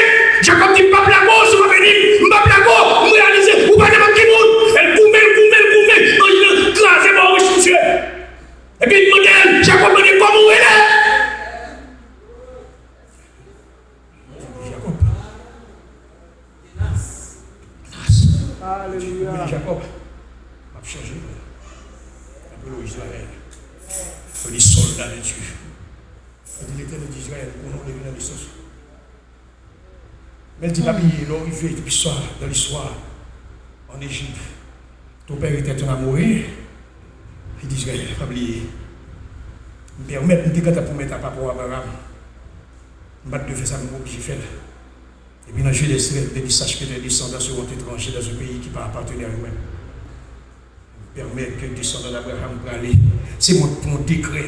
Jakòb di, m p ap lage w, si w pa beni m, m p ap lage w. M reyalize, ou pa nenpòt ki moun. E l goumen, l goumen, l goumen. Anj lan kraze bò wòch, misye. Epi l mande l, Jakòb mande, kòman w rele? Jakòb. Nas. Alelouya. Mwen Jakòb, m ap chanje non. M ap rele w Izrayèl. Yo di sòlda de Dye. Yo di Letènèl di Izrayèl, konnen w depi nan nesans ou. Men l di, pa bliye, lè w rive, depi swa, dans l'histoire, en Égypte, ton père était un Amoréen, li di Izrayèl, pa bliye. M pèmèt, m te gentan pwomèt a papa w Abraram, m pa t dwe fè sa, men m oblije fè l. Epi nan Jenèz trèz, li di, sache que tes descendants seront étrangers dans un pays qui pas appartenir à eux-mêmes. M pèmèt ke desandan Abraram prale. Se mwen k pran yon dekrè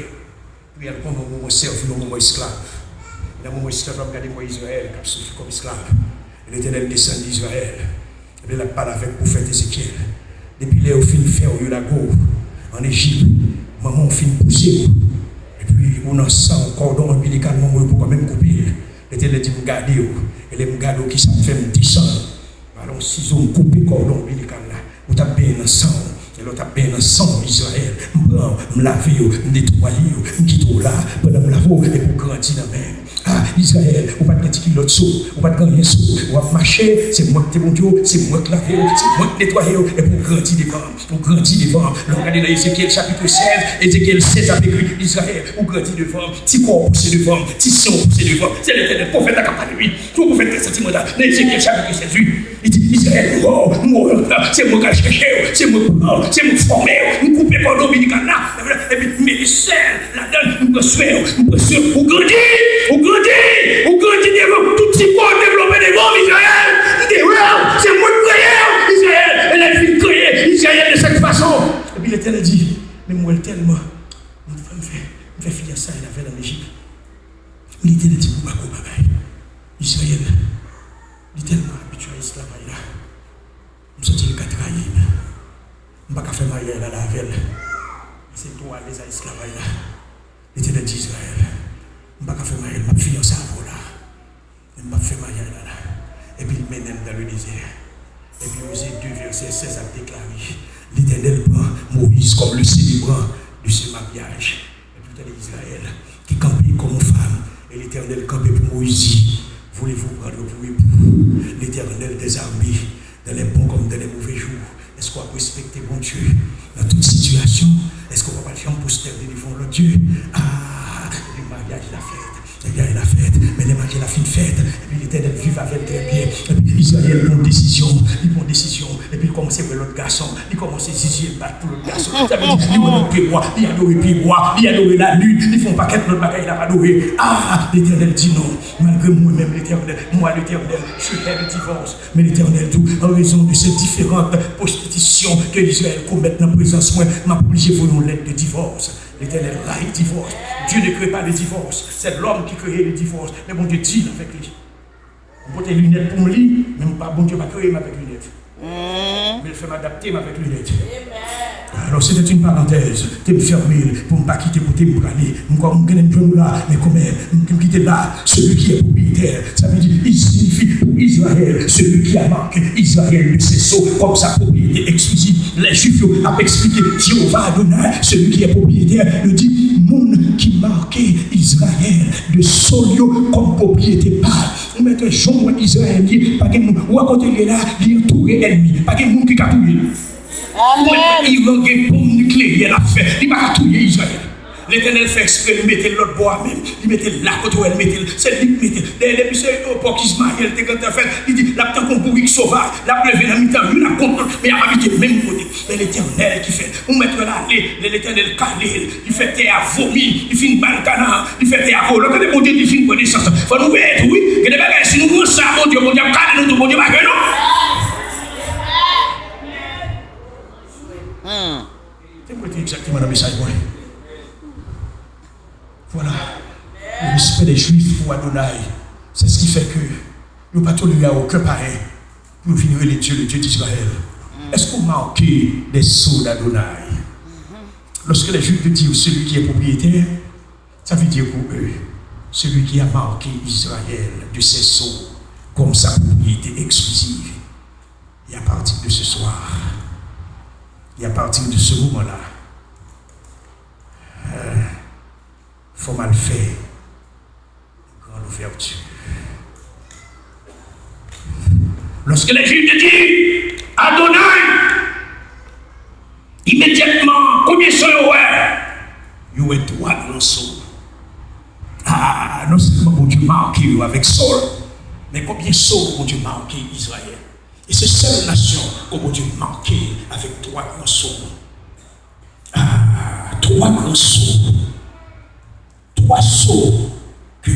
pou y al kòm yon moman sèvi, yon moman esklav. Nan moman esklav la, m gade mwen Izrayèl k ap soufri kòm esklav. Letènèl desann Izrayèl. Epi l ap pale avèk pwofèt Ezekyèl. Depi lè yo fin fè w, yo lage w ann Ejip, manman w fin pouse w. Epi ou nan san w, kòdon anbilikal manman w yo poko menm koupe l. Letènèl di m gade w. E lè m gade w, kisa m fè? M desann. Alò, sizo, m koupe kòdon anbilikal la. Ou t ap benyen nan san w. E lè w t ap benyen nan san w, Izrayèl, m pran w, m lave w, m netwaye w, m kite w la. Pandan m lave w, epi w grandi nan men m. A, Izrayèl, ou pa t gen ti kilòt sou, ou pa t gen anyen sou. W ap mache, se mwen k te Bondye w, se mwen k lave w, se mwen k netwaye w, epi w grandi devan m. Ou grandi devan m. Lè w gade nan Ezekyèl chapit sèz, Ezekyèl sèz ap ekri, Izrayèl, ou grandi devan m. Ti kò w pouse devan m, ti san w pouse devan m. Se Letènèl, pwofèt la k ap pale, wi. Se yon pwofèt ki santi mwen la, nan Ezekyèl chapit sèz, wi. Li di, Izrayèl, m wè w, m wè w, se mwen k al chèche w, se mwen k pran w, se mwen k fòme w, m koupe kòdon anbilikal la, epi m mete sèl ladan l, m pran swen w, m pran swen w, ou grandi, ou grandi, ou grandi devan m, tout ti kò w devlope devan m, Izrayèl, m te wè w, se mwen k kreye Letènèl di, men m wè l tèlman, m fè, m fè, m fè fiyansay avè l ann Ejip. Letènèl di pou m pa gwo bagay. Izrayèl, li tèlman abitye a esklavaj la. M santi li ka trayi m. M pa ka fè maryaj la la avè l. Se twò alèz a esklavaj la. Letènèl di Izrayèl, m pa ka fè maryaj, m ap fiyanse avè w la. Men m p ap fè maryaj la la. Epi l mennen l dan le dezè. Epi Ozye de vèsè sèz ap deklare, Letènèl pran Moyiz kòm le selebran de se maryaj. Epi w tande Izrayèl ki kanpe kòm yon fanm. E Letènèl kanpe pou Moyiz di, voulez-vous prendre pour époux l'Éternel des armées dans les bons comme dans les mauvais jours? Èske w ap respekte Bondye nan tout sitiyasyon? Èske w pa pral janm pwostène devan yon lòt dye? Ah, epi maryaj la fèt. Maryaj la fèt. Men lè maryaj la fin fèt, epi Letènèl viv avè l trè byen. Epi Izrayèl pran yon desizyon. Li pran yon desizyon. Epi li kòmanse wè lòt gason. Li kòmanse zizye bat pou lòt gason. Sa vle di, li wè lòt pyebwa. Li adore pyebwa. Li adore lalin. Li fè yon pakèt lòt bagay l ap adore. Ah, Letènèl di non. Malgre mwen menm, Letènèl, moi, l'Éternel, je hais le divorce. Men Letènèl di w, an rezon de se diferan pwostitisyon ke Izrayèl komèt nan prezans mwen, m ap oblije voye yon lèt de divòs. Letènèl rayi divòs. Dieu ne crée pas le divorce. C'est l'homme qui crée le divorce. Men Bondye di l avèk li. M pote linèt pou m li, men m pa, Bondye pa kreye m avèk linèt. Men l fè m adapte m avèk linèt. Alors, c'était une parenthèse. Te m fèmen l pou m pa kite kote m prale. M kwè m genlè m jwenn ou la, men kanmenm, m, m kite l la. Celui qui est propriétaire, sa vle di, il signifie pour Israël, celui qui a marqué Israël de ses sceaux comme sa propriété exclusive. Lè Jwif yo ap eksplike Jewova Adonay, celui qui est propriétaire, yo di, moun ki make Izrayèl de sceaux l yo kòm pwopriyete pa l. Ou mèt wè jan w wè Izrayèl ye, pa gen moun. Ou wè kote l ye la, li antoure ènmi. Pa gen moun ki ka touye l. Ou mèt wè Iran gen bonm nikleyè l ap fè. Li pa ka touye Izrayèl. Letènèl fè ekspre li mete l lòt bò a menm. Li mete l la kote w wè l mete l. Se li k mete l. Dayè, depi se epòk Izmayèl te gentan fèt, li di l ap tankou yon bourik sovaj. L ap leve nan mitan youn ap kont lòt, men y ap abite menm kote. Men Letènèl ki fè l. Ou mèt wè l ale, lè Letènèl kale l. Li fè tè a vomi, li fin ba l Kanaan, li fè tè a vomi. Tande Bondye di fin pran nesans. Fò nou veye tou, wi. Gen de bagay, si nou pran sa, Bondye, Bondye ap kale nou tou, Bondye pa gen non. Se mwen te egzakteman nan mesaj mwen. Voilà. Le respect des Juifs pour Adonai. C'est ce qui fait que yo pa tolere a okenn payen pou yo vin rele Dye, le Dieu d'Israël. Èske w make des sceaux d'Adonai? Lorsque les Juifs te di celui qui est propriétaire, ça veut dire pour eux, celui qui a marqué Israël de ses sceaux comme sa propriété exclusive. Et à partir de ce soir, et à partir de ce moment-là, euh, fò m al fè yon gran ouvèti. Lorsque les Juifs te di Adonai, imedyatman, konbyen so yo wè? Yo wè twa gran so. Ah, non sèlman Bondye make yo avèk so l, men konbyen so Bondye make Izrayèl? E se sèl nasyon ke Bondye make avèk twa gran so. Ah, twa gran so. Twa so ke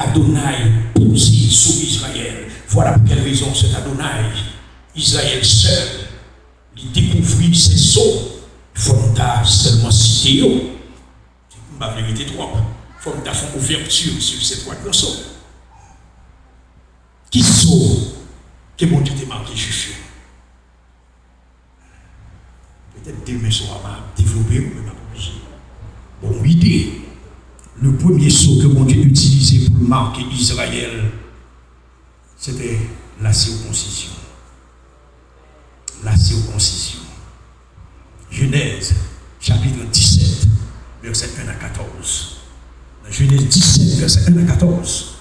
Adonai poze sou Izrayèl. Voilà pour quelle raison cet Adonai, Izrayèl sèl, li dekouvri se so. Fò m ta sèlman site yo. M pa vle rete twòp. Fò m ta fè yon ouvèti sou se twa gran so. Ki so ke Bondye te make Jwif yo? Petèt demen swa m ap devlope yo, men m ap oblije. Bon, ide, le premye so ke Bondye itilize pou l make Izrayèl, se te la sirkonsizyon. La sirkonsizyon. Genèse, chapitre dix-sept, versets un à quatorze. Dans Genèse dix-sept, verset un à quatorze,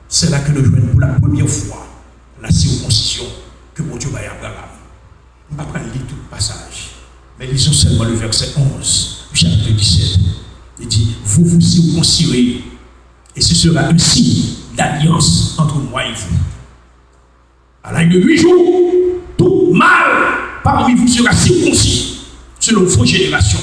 c'est là que nous jouons pour la première fois la circoncision que Bondye bay Abraham. M pa pral li tout pasaj, men lizon sèlman le verset onze du chapitre dix-sept. Il dit, vous vous circoncirez, et ce sera un signe d'alliance entre moi et vous. À l'âge de huit jours, tout mâle parmi vous sera circoncis selon vos générations,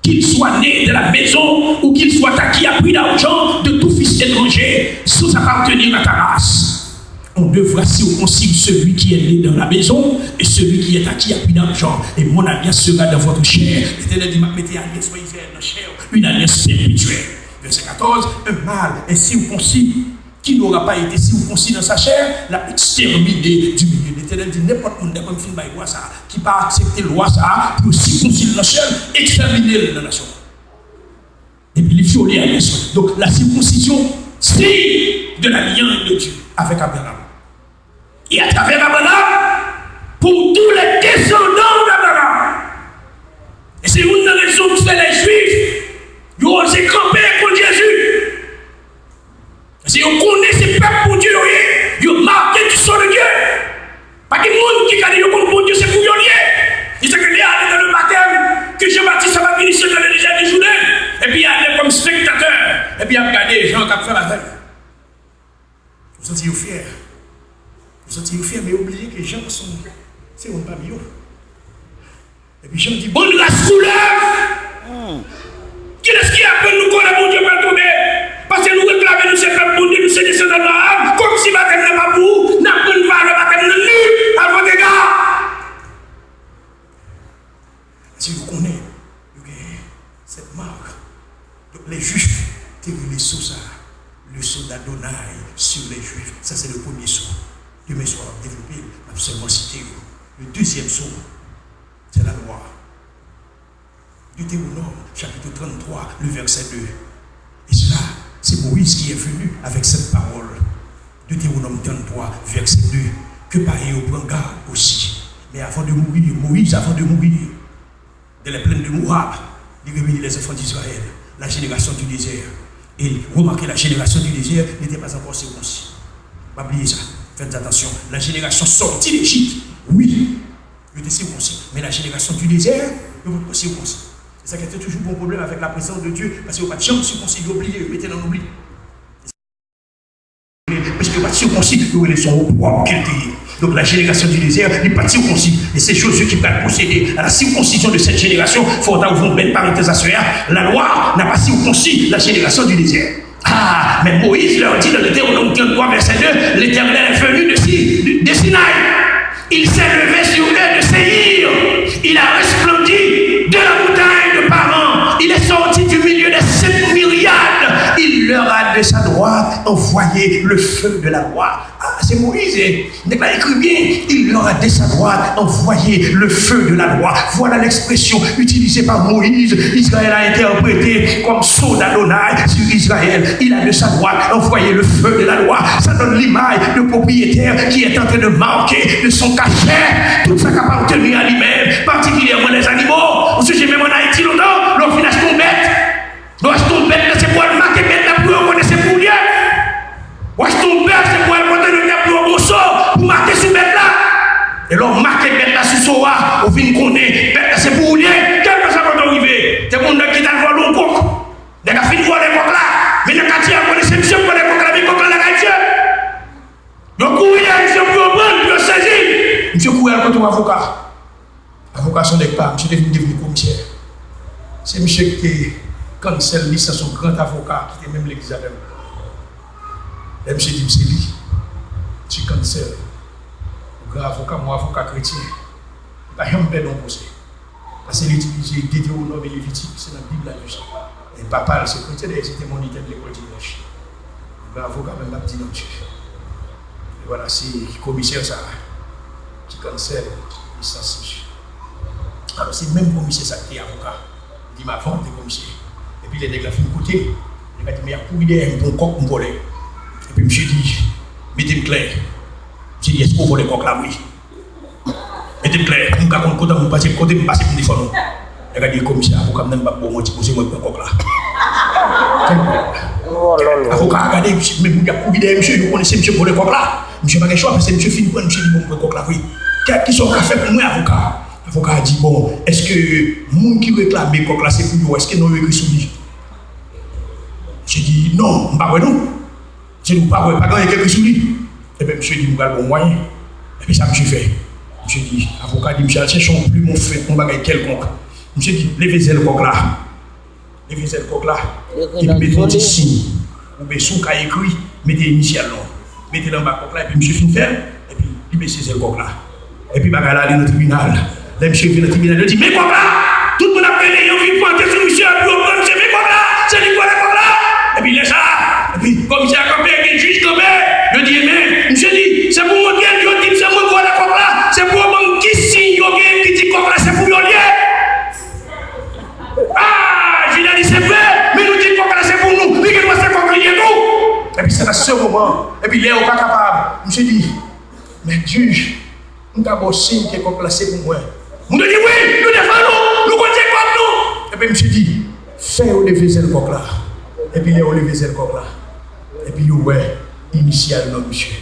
qu'il soit né de la maison ou qu'il soit acquis à prix d'argent de tout fils étranger, sans appartenir à ta race. On devra circoncire celui qui est né dans la maison et celui qui est acquis à prix d'argent, et mon alliance sera dans votre chair. L'Éternel dit, m'a mete alyans mwen Izrayèl nan chè, une alliance perpétuelle. Verset quatorze, un mâle incirconcis qui n'aura pas été circoncis dans sa chair, l'a exterminé du milieu. L'Éternel dit, n'importe moun, d'après m fin bay lwa sa, ki pa aksepte lwa sa, pou yo sikonsi l nan chè l, ekstèmine l nan nasyon. Epi li vyole alyans lan. Donk, la circoncision, signe de l'alliance de Dieu avec Abraham. Et à travers Abraham, pour tous les descendants d'Abraham. E se youn nan rezon ki fè lè Jwif, yo oze kanpe kont Jezi. Paske yo konnen se pèp Bondye yo ye, yo make du sang de Dieu. Pa gen moun ki ka di yo konn Bondye se pou yo l ye. Li se ke lè ale nan le batèm, ke Jan Batis ap administre nan le dezè de Jouden, epi ale kòm spektatè, epi ap gade jan k ap fè batèm. Yo santi yo fyè. Yo santi yo fyè, men yo bliye ke Jan se yon, se youn pami yo. Epi Jan di, bann ras koulèv! Kilès ki aprann nou koulèv Bondye pral tonbe? Paske nou reklame nou se pèp Bondye, nou se desandan Abraram, kòmsi batèm nan pa pou ou, n ap pran valè batèm nan li, al pote ga. Paske yo konnen, yo gen cette marque. Donk, les Juifs te rele so sa, le sceau d'Adonaï sur les Juifs. Sa, se le premye sceau. Demen swa, m ap devlope l, m ap sèlman site yo. Le dezyèm sceau, c'est la loi. Deutéronome, chapitre trente-trois, le verset deux. Et cela, c'est Moïse qui est venu avec cette parole. Deutéronome trente-trois, verset deux. Ke pa yo pran gad osi. Men avan de mouri, Moyiz, avan de mouri, dans les plaines de Moab, li reyini les enfants d'Israël, la génération du désert. Et remarquez, la génération du désert n'était pas encore circoncis. Pa bliye sa. Faites attention. La génération sortie d'Égypte, oui, yo te sikonsi. Men la génération du désert, yo pa t sikonsi. Se sa ki te toujou gon pwoblèm avèk la présence de Dieu, paske yo pa t janm sikonsi, yo bliye, yo mete nan loubli. Paske yo pa t sikonsi, yo rele se yon opwòb ke l te ye. Donk, la génération du désert, li pa t sikonsi. E se Jozye ki pral pwosede à la circoncision de cette génération. Fò w ta ouvri yon bèl parantèz aswè a. La loi n'a pas circoncis la génération du désert. Ah, mais Moïse leur dit dans Deutéronome trente-trois, verset deux, l'Éternel est venu de, Si- de Sinaï. Il s'est levé sur eux de Séïr. Il a resplendi de la montagne de Paran. Il est sorti du milieu des sept myriades. Il leur a de sa droite envoyé le feu de la loi. Ah, c'est Moïse, eh. Nèg la ekri byen, il leur a de sa droite envoyé le feu de la loi. Voilà l'expression utilisée par Moïse. Israël a interprété comme sceau d'Adonaï sur Israël. Il a de sa droite envoyé le feu de la loi. Ça donne l'image de propriétaire qui est en train de marquer de son cachet tout ce qui appartient à lui-même, particulièrement les animaux. Ou sonje menm an Ayiti lontan, lè w fin achte yon bèt, lè w achte yon bèt la, se pou w al make bèt la pou yo konnen se pou w li ye. W achte yon bèf, se pou w al pote nan tèt pou yo gon so pou make sou bèt la. E lè w make bèt la sou so a, ou vin konnen bèt la se pou ou li ye, kèlkeswa kote w rive. Te gen yon nèg ki t al vòlè yon kòk. Nèg la fin vòlè kòk la. Men nan katye a, konnen se misye k vòlè kòk la, men kòk la lakay misye. Yo kouri dèyè misye pou yo pran l, pou yo sezi l. Misye kouri al kote yon avoka. Avoka se yon nèg pa, misye te vin devni komisè. Se misye ki te cancel lisans yon gran avoka ki te menm legliz avè m. Lè misye di m se li, misye cancel. Yon gran avoka, m yon avoka kretyen. Li pa janm pèdi yon pwosè. Paske li itilize Detewonòm e Levitik, se nan Bib la yo ye. E papa l se kretyen, dayè se te monitè lekòl dimanch. Yon gran avoka, men m p ap di non misye. E vwala, se komisè sa a ki cancel lisans misye. Alò, se menm komisè sa ki te avoka. Li di m avan l te komisè. Epi lè nèg la fin koute m, nèg la di m y ap kouri dèyè m pou yon kòk m vòlè. Epi misye di, mete m klè. Misye di, èske w vòlè kòk la? Wi. Mete m klè, pou m ka konn kote m pase, kote m pase pou m defann ou. Nèg la di komisè, avoka m nan, m p ap ba w manti, bon, se mwen k pran kòk la. Avoka a gade, men moun y ap kouri dèyè misye, yo konnen se misye k vòlè kòk la. Misye pa gen chwa, paske misye fin pran, misye di, bon, m pran kòk la vre. Kè, kisa w ka fè pou mwen, avoka? Avoka a di, bon, èske moun ki reklame kòk la, se pou yo, èske non yo ekri sou li? Misye di, non, m pa wè non. Misye di, ou pa wè, pa gen anyen k ekri sou li. Ebyen, misye di, m pral ba w mwayen. Epi sa misye fè? Misye di, avoka di misye al chèche yon plim, yon fèt, yon bagay kèlkonk. Misye di, leve zèl kòk la. Leve zèl kòk la. Epi mete yon ti siy. Oubyen si w ka ekri, mete inisyal non. Mete l anba kòk la, epi misye fin fè l, epi li bese zèl kòk la. Epi bagay la ale nan tribinal. Lè misye rive nan tribinal, yo di, "Men kòk la!" Tout moun ap rele, yo vin pwante sou misye, epi yo pran misye, "Men kòk la! Se li k vòlè kòk la!" Epi lè sa a, epi komisè a kanpe, gen jij kanpe, yo di, "Men," misye di, "se pou montre l, yo di m se mwen k vòlè kòk la, se pou yo ban m ki siy yo gen ki di kòk la se pou yo l ye." Ah, jij la di, "Se vre, men nou di kòk la se pou nou, li gen dwa se kòk li ye tou." Epi se nan se moman, epi lè yo pa kapab, misye di, "Mèt jij, m ka ba w siy ke kòk la se pou mwen." Moun yo di, "Wi, nou defann nou, nou konn se kòk nou." Epi misye di, "Fè yo leve zèl kòk la." Epi lè yo leve zèl kòk la, epi yo wè inisyal non misye,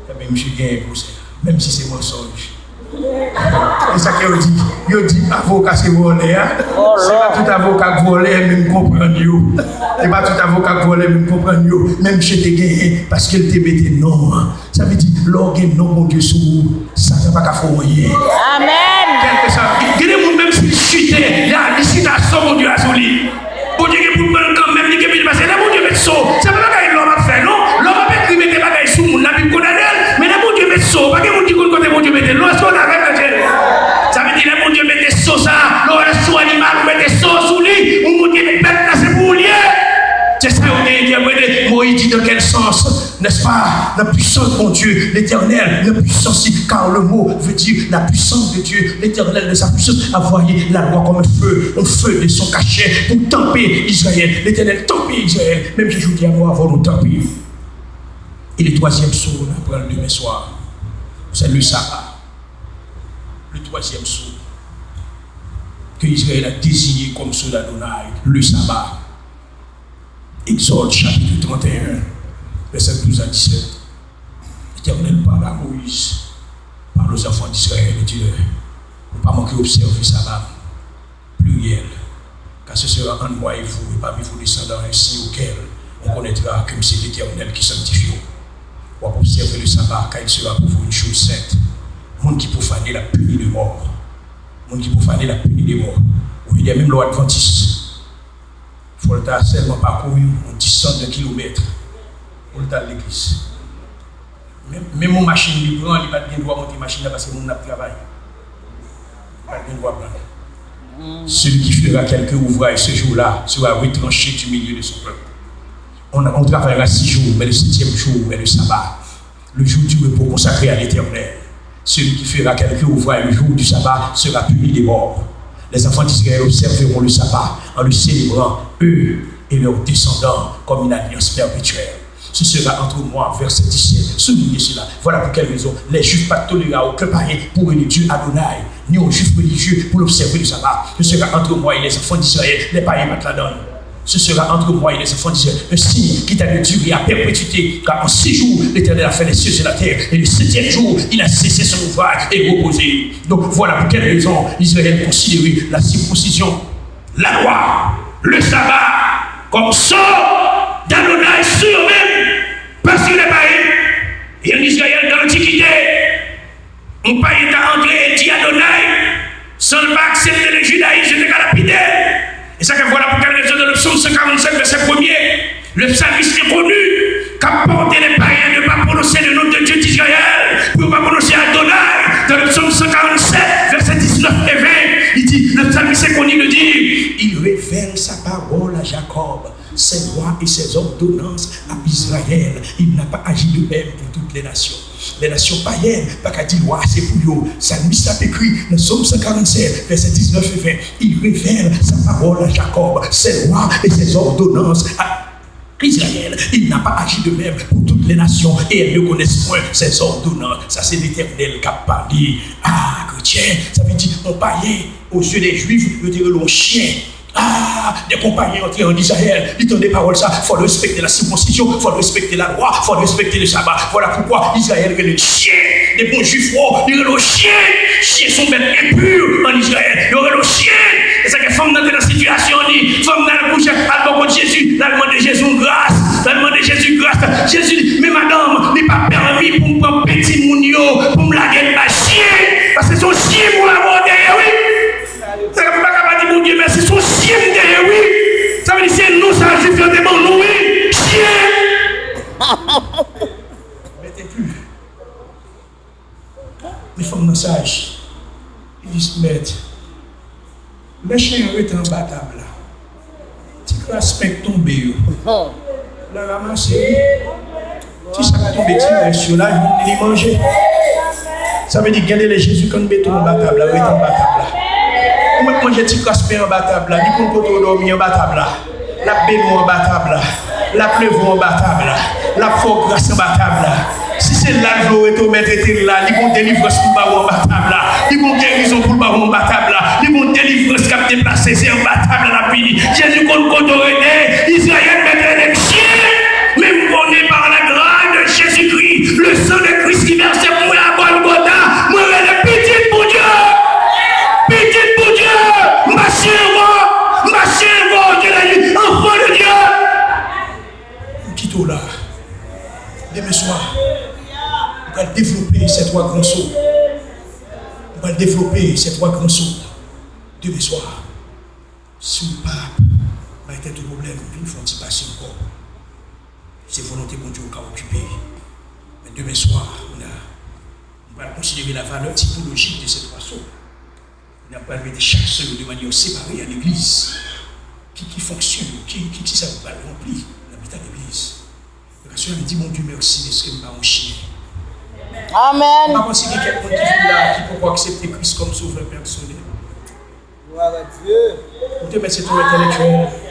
epi misye genyen pwosè a, menm si se mansonj. E sa ke yo di, yo di avoka se vòlè a. Se pa tout avoka k vòlè, men m konprann yo. Se pa tout avoka k vòlè, men m konprann yo. Men misye te genyen, paske l te mete non an. Sa vle di, lè w gen non Bondye sou ou, Satan pa ka fè w anyen. Amèn. Kèlkeswa, gen de moun, menm si l chite, li a, li chita san Bondye a sou li. Bondye gen pou l pran l kanmenm, li gen pou l pase. Lè Bondye met so, se pa bagay lòm ap fè, non. Lòm ap ekri mete bagay sou moun, Labib kondane l. Men lè Bondye met so, pa gen moun ki konn kote Bondye mete l, non. Èske w dakò avèk mwen? Sa vle di, lè Bondye mete so sa, lè w wè sou animal, ou mete so sou li, ou montre bèt la, se pou ou l ye. Se sa yo te entèprete. Moyiz di, dans quel sens? N'est-ce pas, la puissance, mon Dieu, l'Éternel, la puissance, car le mot veut dire la puissance de Dieu, l'Éternel de sa puissance a envoyé la loi comme un feu, un feu de son cachet pour tamper Israël. L'Éternel tamper Israël, menm jan jodi a nou avè nou tanpe. E le twazyèm so, nou pran l demen swa, se le saba. Le twazyèm so ke Izrayèl a deziye kòm so d'Adonay, le saba. Egzòd chapit trannteyen, vèsè douz a disèt. Letènèl pale a Moyiz, pale aux enfants d'Israël, e di lè, nou pa manke obsève saba m, pliryèl, car ce sera entre moi et vous et parmi vos descendants un signe auquel on connaîtra que c'est l'Éternel qui sanctifie. W ap obsève le saba, car il sera pour vous une chose sainte. Moun ki pwofane l ap pini de mò. Moun ki pwofane l ap pini de mò. Ou vle di menm lè w advantis, fò l ta sèlman pakouri yon dis san de kilomèt pou l ta al legliz. Menm, menm yon machin li pran, li pa t gen dwa monte machin nan paske moun nan ap travay. Li pa t gen dwa pran l. Celui qui fera quelque ouvrage ce jour-là sera retranché du milieu de son peuple. On, on travaillera six jours, mais le septième jour est le sabbat, le jour du repos consacré à l'Éternel. Celui qui fera quelque ouvrage le jour du sabbat sera puni de mort. Les enfants d'Israël observeront le sabbat en le célébrant, eux et leurs descendants, comme une alliance perpétuelle. Ce sera entre moi, verset dix-sept, soulignez cela. Voilà pour quelle raison les Juifs pas toléré à aucun païen pour le Dieu Adonai, ni aux Juifs religieux pour l'observer le sabbat. Ce sera entre moi et les enfants d'Israël, les païens pas ladan. Ce sera entre moi et les enfants d'Israël un signe qui t'a de durer à perpétuité, car en six jours, l'Éternel a fait les cieux et la terre, et le septième jour, il a cessé son ouvrage et reposé. Donc voilà pour quelle raison Israël considérait la circoncision, la loi, le sabbat, comme so d'Adonai sur eux-mêmes, pas sur les païens. Et en Israël, dans l'Antiquité, yon payen ta antre e di Adonai, san l pa aksepte le jidayis, yo te ka lapide l. E sa ke vwala pou kèl rezon, dans le psaume cent quarante-sept, verset premier, le psalmiste reconnu, k ap pòte les païens de pa pwononse le nom de Dieu d'Israël, pou yo pa pwononse Adonai, dans le psaume cent quarante-sept, verset dix-neuf et vingt, li di, le psalmiste reconnu, li di, il révèle sa parole à Jacob, ses lois et ses ordonnances à Israël. Il n'a pas agi de même pour toutes les nations. Les nations païennes pa ka di lwa se pou yo. Salmis la ap ekri nan Sòm san karannset, vèsè diznèf e ven, il révèle sa parole à Jacob, ses lois et ses ordonnances à Israël. Il n'a pas agi de même pour toutes les nations, et elles ne connaissent point ses ordonnances. Sa se Letènèl k ap pale a kretyen. Sa vle di, yon payen, aux yeux des Juifs, yo te rele w chen. Ah, dès qu'un païen entre en Israël, li tande pawòl sa, fò l respekte la sirkonsijon, fò l respekte la lwa, fò l respekte le saba. Vwala poukwa Izrayèl rele l chen. Depi yon Jwif wè w, li rele w chen. Chen se yon bèt enpi an Izrayèl. Yo rele w chen. E sa ke fanm nan te nan sitiyasyon li. Fanm nan al kouche, al bò kot Jezi, l al mande Jezi yon gras. L al mande Jezi gras. Jezi di, men madanm, li pa pèmi pou m pran pè timoun yo, pou m lage l bay chen. Paske se yon chen pou lage w dèyè, wi. Sa k ap pa ka pa di Bondye mèsi, se yon chen m te ye, wi. Sa vle di se non sa Jwif yo te ban nou, wi. Chen. Mete Lè chen an rete anba tab la, ti kras pen k tonbe yo, l al ranmase wi. Ti sa k tonbe, ti rès yo, l al jwenn li, li manje. Sa vle di, gen de lè Jezi konn mete w anba tab la, rete anba tab la. Ou mèt manje ti kras pen anba tab la, li konn kote w dòmi anba tab la. L ap beni w anba tab la. L ap leve w anba tab la. L ap fè w gras anba tab la. Si se la l vle w rete, w mèt rete la. Li gon delivrans pou l ba w anba tab la. Li gon gerizon pou l ba w anba tab la. Li gon delivrans k ap deplase, se anba tab la l ap vini. Jezi konn kote w rete. Izrayèl mèt rele m chyen. Men m konnen par la grâce de Jésus-Christ, le sang de Christ ki vèse pou mwen a Golgotha, mwen rele pitit Bondye. Pitit Bondye. M pa chyen ankò. M pa chyen ankò. Dieu l'a dit, enfant de Dieu. M kite w la. Demen swa, m pral devlope ces trois grands sceaux. M pral devlope ces trois grands sceaux. Demen swa, si w pa bay tèt ou pwoblèm, vin fè yon ti pase ankò. Se volonte Bondye w ka okipe. Men demen swa, kounye a, m pral konsidere la valeur typologique de ces trois sceaux. N ap pral mete chak sceau yo de manière séparée an legliz. Ki, ki fonksyon yo, ki, ki, kisa yo pral ranpli nan mitan legliz. Paske m di Bondye mèsi dèske m pa yon chyen. Amèn. M pa panse gen kèk moun ki vin la ki poko aksepte Kris kòm sovè pèsonèl. Glwa a Dye. Ou te mèt se yon entèlektyèl.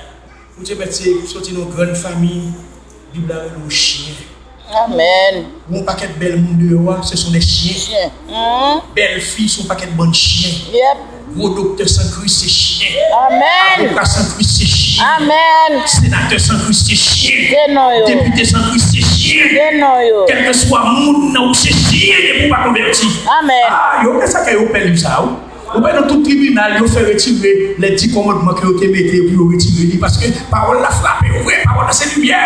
Ou te mèt se soti nan yon grann fanmi. Bib la rele w chyen. Amèn. Gon pakèt bèl moun deyò a, ce sont des chiens. Chyen. Mhm. Bèl fi, se yon pakèt bann chyen. Yep. Gwo doktè san Kris, se chyen. Amèn. Avoka san Kris, se chyen. Amèn. Senatè san Kris, se chyen. Se non yo. Depite san Kris, se chyen. Se non yo. Kèlkeswa moun nan ou, se chyen depi w pa konvèti. Amèn. Ah, yo, men sa kè yo pè liv sa, wi. Ou wè nan tout tribinal, yo fè retire les dix commandements ke yo te mete pou yo retire li, paske pawòl la frape yo vre, pawòl la se limyè.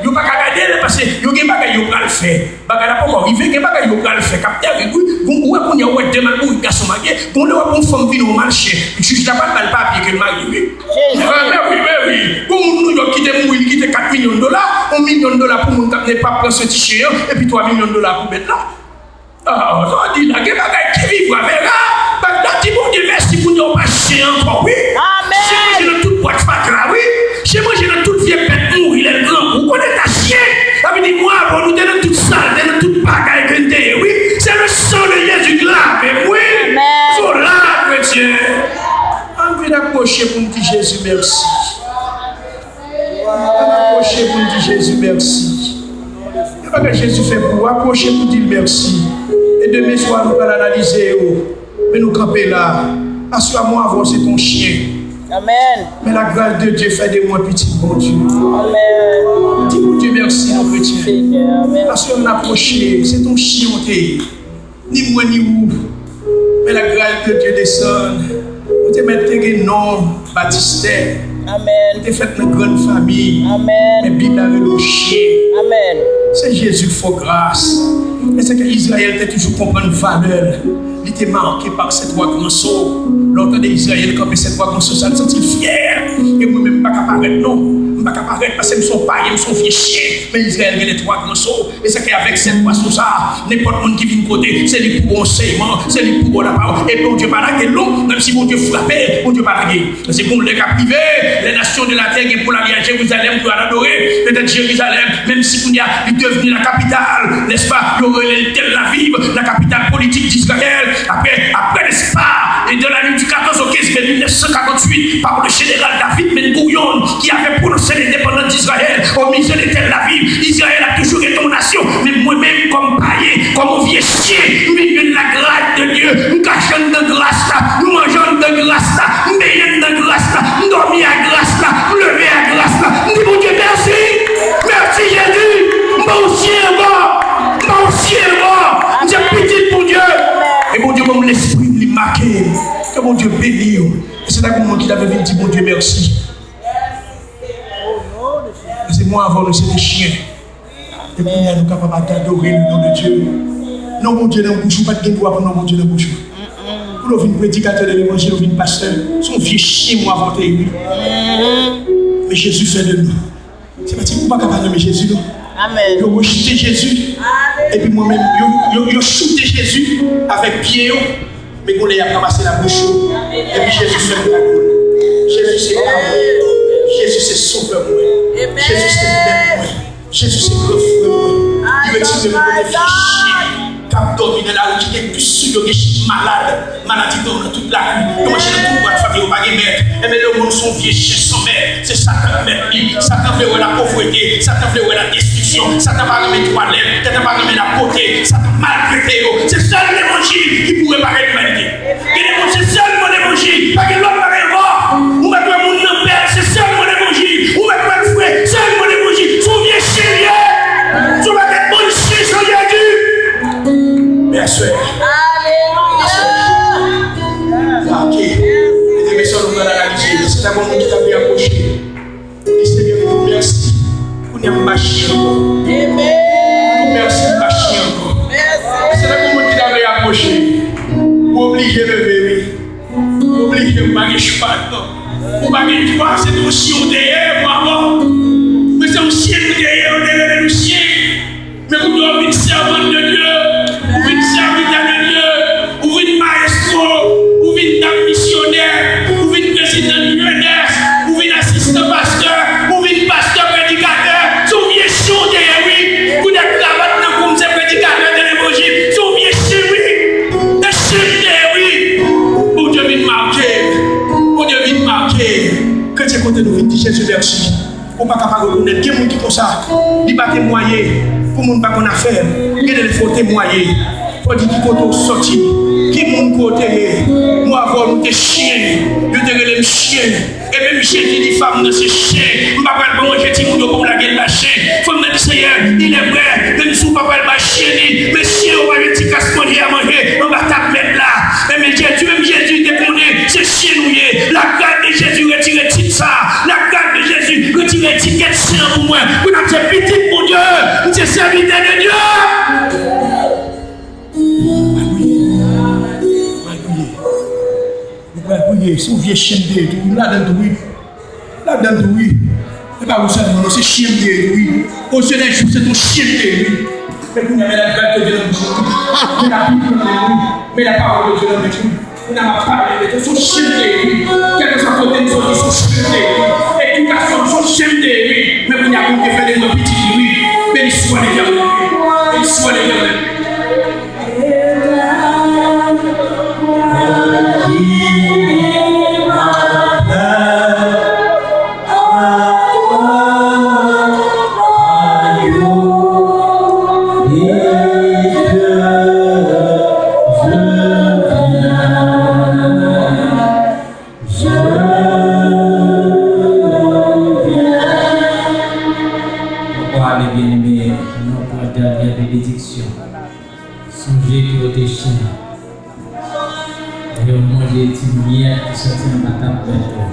Yo pa ka gade l, paske yo gen bagay yo pral fè. Bagay la poko rive, gen bagay yo pral fè k ap tèrib, wi. Gon, ou wè kounye a, ou wè de mal bourik gason marye, gon lè w ap wè yon fanm vini yon mal chyen, jij la pral ba l papye ke l marye, wi. Jezi. Ah, men wi, men wi. Gon moun Nouyòk ki te mouri, li kite kat milyon dola, yon milyon dola pou moun k ap, ne p ap pran swen ti chyen an, epi twa milyon dola pou bèt la. Ah, sa di la, gen bagay ki vivra, verra. Bagdad di Bondye mèsi pou nou pa chyen ankò, wi. Amèn. Chyen manje nan tout bwat fatra, wi. Chyen manje nan tout vye bèt mouri lè l grangou. Ou konnen ta chyen. Sa vle di, mwen avè w, nou te nan tout salte, nan tout bagay ke n te ye, wi. C'est le sang de Jésus ki lave m, wi. Amèn. So la, kretyen. Ann vin apwoche pou n di Jezi mèsi. Ann apwoche pou n di Jezi mèsi. Gen bagay Jezi fè pou ou, apwoche pou di l mèsi. E demen swa, nou pral analize yo. Men nou kanpe la. Aswè a, mwen avè w se t on chyen. Amèn. Men la grâce de Dieu fait de moi pitit Bondye. Amèn. Di Bondye mèsi, non, kretyen. Senyè, mèsi. Aswè a, n apwoche, se t on chyen ou te ye. Ni mwen ni ou. Men la grâce de Dieu desann. Ou te mèt te gen non batistè. Amèn. Ou te fèt nan grann fanmi. Amèn. Men Bib la rele w chyen. Amèn. Se Jezi k fè w gras. E se ke Izrayèl te toujou konprann valè l. Li te make pa sèt twa gran so. Lè w tande Izrayèl kanpe sèt twa gran so sa, l santi l fyè. E mwen menm, m pa ka parèt non. M pa ka parèt paske m se yon payen, m se yon vye chyen. Men Izrayèl gen lè twa gran so. E se ke avèk sèt pwason sa a, nenpòt moun ki vin kote, se li k pou ba w ansèyman, se li k pou ba w lapawòl. E Bondye pa lage l non, menm si Bondye frape, Bondye pa lage. Paske gon lè k ap rive, les nations de la terre gen pou l ale a Jérusalem pou al adore. Petèt Jérusalem, menm si kounye a li devni la capitale, n'est-ce pas, yo rele l Tel Aviv, la capitale politique d'Israël. Après, après, n'est-ce pas, et dans la nuit du quatorze au quinze mai mille neuf cent quarante-huit, par le général David Ben Gourion, qui avait prononcé l'indépendance d'Israël au musée de Tel Aviv. Izrayèl ap toujou rete yon nasyon, men mwen menm kòm payen, kòm yon vye chyen, m vin jwenn la grâce de Dieu, m kache anndan gras la, m manje anndan gras la, m benyen anndan gras la, m dòmi a gras la, m leve a gras la, m di Bondye mèsi, mèsi Jezi, m pa yon chyen ankò, m pa yon chyen ankò, m se pitit Bondye, e Bondye ban m lespri m, li make m, ke Bondye beni w, e se ta gon moun ki ta vle vin di Bondye mèsi. Paske mwen avè w, nou se te chyen. E kounye a, nou kapab adore le nom de Dieu. Non Bondye nan bouch ou, pa t gen dwa pou non Bondye nan bouch ou. Pou nou vin predikatè de levanjil, ou vin pastè, se yon vye chyen mwen avè w te ye, wi. Men Jezi fè de nou. Se pa ti ou pa ka pa renmen Jezi, non. Amèn. Yo rejte Jezi. Epi mwen menm, yo, yo, yo choute Jezi avèk pye yo. Men gon lè y ap ranmase labouch yo. Epi Jezi fè m kado l. Jezi se sovè mwen. Jezi se mèt mwen. Jezi se gran frè mwen. Li retire m kote vye chen k ap dòmi nan lari, ki gen pis sou yo, gen chen malad, maladi nan, nan tout lari. Yo mache nan tout bwat fatra, yo pa gen mèt. Enben, lemonn se yon vye chen san mèt. Se Satan k mèt li. Satan vle wè lapovrete. Satan vle wè ladestriksyon. Satan pa renmen twalèt. Satan pa renmen labote. Satan maltrete yo. Se sèl levanjil ki pou repare limanite. Gen de moun, se sèlman levanjil, pa gen lòt bagay ankò. Ou mèt wè moun nan pèd, se sèlman levanjil. Ou mèt wè l fre, sèlman levanjil. Se yon vye chen li ye. Se yon pakèt bann chen san Jezi. Bèsè. Alelouya. Ok. Mete men sou nou nan analize. Se ta konn moun ki ta vle apwoche. Li, Senyè, m di w mèsi. Kounye a m pa chen ankò. M di w mèsi, m pa chen ankò. Mèsi. Se tankou moun ki ta vle apwoche. Ou oblije leve, wi. Ou oblije, ou pa gen chwa ankò. Ou pa gen chwa, se te yon chen ou te ye, bravo. Men se yon chen ou te ye, yo te rele nou chen. Men kounye a w vin sèvant de Dye, ou vin sèvitè de Dye, ou vin mayestwo, ou vin dam misyonè, ou vin prezidan jenès, ou vin asistan pastè, ou vin pastè predikatè. Se yon vye chen w te ye, wi. Kounye a kravat nan kou m se predikatè de levanjil. Se yon vye chen, wi. Se chen m te ye, wi. Bondye vin make m. Bondye vin make m. Kretyen, kote nou vin di Jezi mèsi. Ou pa ka pa rekonèt. Gen moun ki konsa, li pa temwaye pou moun pa konn afè l. Gen de lè fò w temwaye. Fò w di ki kote w sòti, ki moun ke w te ye. Mwen avè w, nou te chen. Yo te rele m chen. E menm Jezi di fanm nan se chen. M pa pral pran manje timoun yo pou m lage l ba chen. Fanm nan di, Seyè, il est vrai. Menm si w pa pral ba chen li, men chen yo pa jwenn ti kras manje a manje anba tab mèt la. Enben, Jezi, menm Jezi te konnen se chen nou ye. La grâce de Jésus retire tit sa. La grâce de Jésus retire etikèt chen an pou mwen. Pou n ap se pitit Bondye, m se sèvitè de Dye. Mwen priye. Mwen priye. Mwen priye. Se yon vye chen m te ye tou. M ladan l tou, wi. Ladan l tou, wi. Se pa ou sèlman, non, se chen m te ye tou, wi. O je de Jésus, se yon chen m te ye, wi. Men kounye a, men la grâce de Dieu nan bouch mwen, wi. Men la Bib nan men m, wi. Men la parole de Dieu nan men m, wi. Kounye a, m ap pale de Dieu, se yon chen m te ye, wi. Kèlkeswa kote m soti, se yon chen m te ye, wi. Edikasyon m, se yon chen m te ye, wi. Men kounye a, Bondye fè de mwen pitit li, wi. Beni swa Letènèl, wi. Beni swa Letènèl. Ankò ale, byeneme, nou pran dènyè benediksyon. Sonje ke w te chen. Yo manje ti myèt ki soti anba tab mèt yo.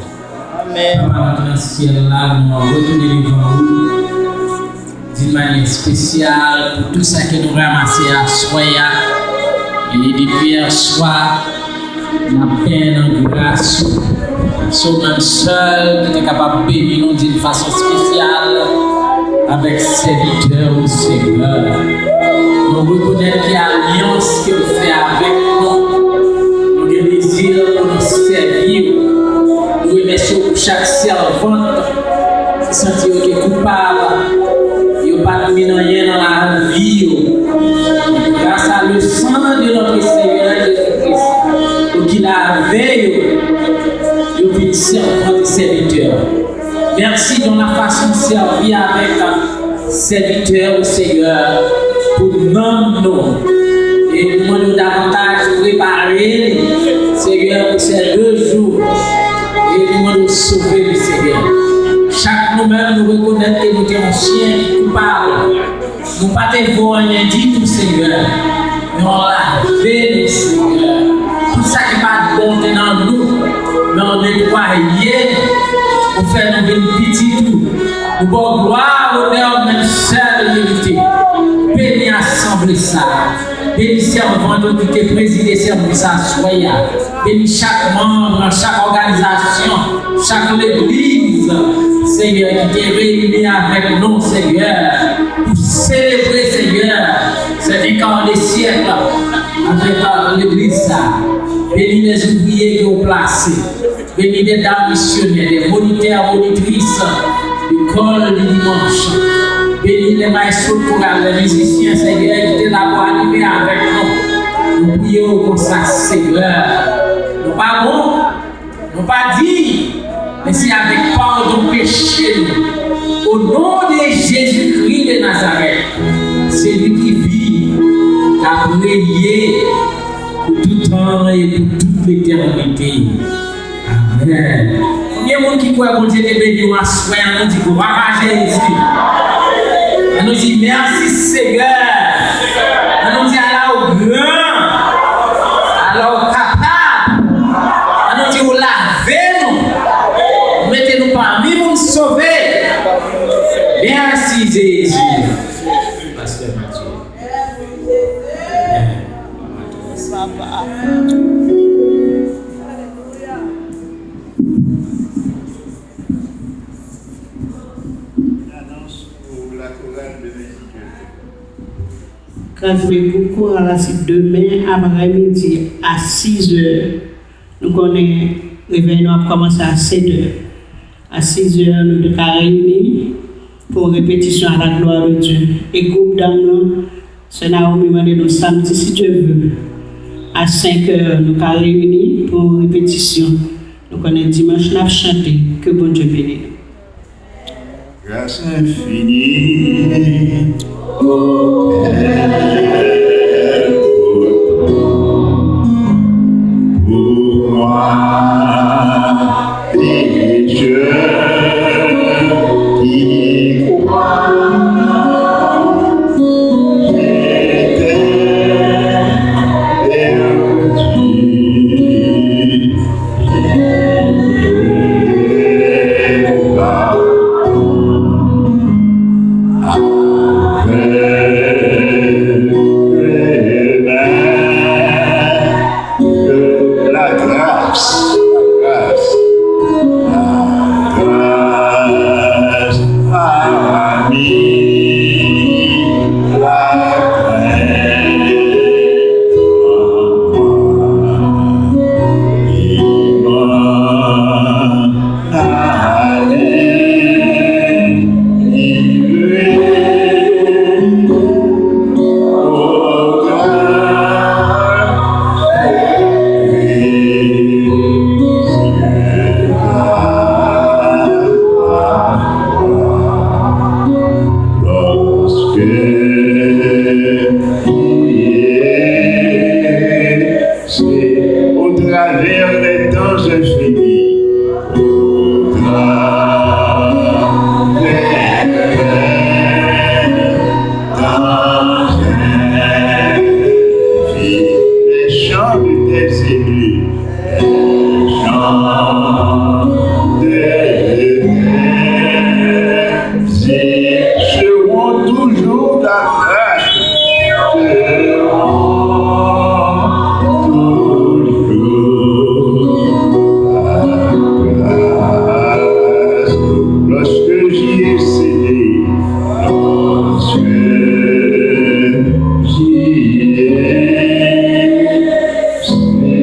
Amèn. Papa nou ki nan syèl la, nou retounen devan ou d'une manière spéciale pou tout sa ke nou ranmase aswè a. E depi yèswa, n ap benyen nan gras ou. Se ou menm sèl ki te kapab beni nou d'une façon spéciale avèk sèvitè ou, Senyè. Nou rekonèt ki alyans ke w fè avèk nou. Nou gen dezi pou nou sèvi w. Nou remèsye w pou chak sèvant ki santi yo te koupab, yo pa t mennen anyen nan lavi yo. Grâce à le sang de notre Seigneur Jésus-Christ, pou ki lave yo, yo vin sèvant e sèvitè. Mèsi de la fason sèvi avèk sèvitè ou, Senyè, pou nanm nou. E nou mande w davantaj prepare li, Senyè, pou se de jou. E nou mande w sove li, Senyè. Chak nou menm, nou rekonèt ke nou te yon chen ki koupab. Nou pa te vo anyen ditou, Senyè. Men w lave nou, Senyè. Tout sa ki pa t bon te nan nou, men w netwaye nou. Ou fè nou vin pitit ou. Nou ba w glwa, onè ou menm sèl merite. Beni asanble sa a. Beni sèvant ou ki te prezide sèvis aswè a. Beni chak manm, chak òganizasyon, chak legliz, Senyè, ki te reyini avèk nou, Senyè, pou selebre, Senyè, sèt ekar de syèk avèk legliz sa. Beni lèzouvriye ke w plase. Beni de dam misyonè, de monitè, monitris de kòl di dimanch. Beni de maestro koral, de mizisyen, Senyè, ki te la pou anime avèk nou. Nou priye w konsa, Senyè. Nou pa bon, nou pa diy, men se avèk padon peche nou. O non de Jezikri de Nazarèt, seli ki viv, k ap renye pou tout tan e pou tout letènite. Amèn. Konbyen moun ki kwè Bondye te beni w aswè a? Ann nou di glwa a Jezi. Ann nou di mèsi, Senyè. Ann nou di ala w gran, ala w kapab. Ann nou di ou lave nou, ou mete nou pami moun sove. Mèsi, Jezi. Pastè Matye. Papa. Gras Bondye pou koral la, se demen aprèmidi a sizè. Nou konnen revèy nou ap kòmanse a setè. A sizè, nou te ka reyini pou repetisyon à la gloire de Dieu. E gwoup dam lan, sè Naomi mande nou samdi, si Dye vle, a senkè, nou ka reyini pou repetisyon. Nou konnen dimanch n ap chante. Ke Bondye beni nou. Grâce infinie, ô Père, pour moi, pécheur qui crois, j'étais perdu. La grâce, la grâce, la grâce a mis la crainte en moi. Lorsque C'est au travers des temps infinis, au travers des temps infinis, les chants de tes élus, les chants de tes élus seront toujours ta grâce. Lorsque j'y ai cédé, lorsque j'y ai cédé.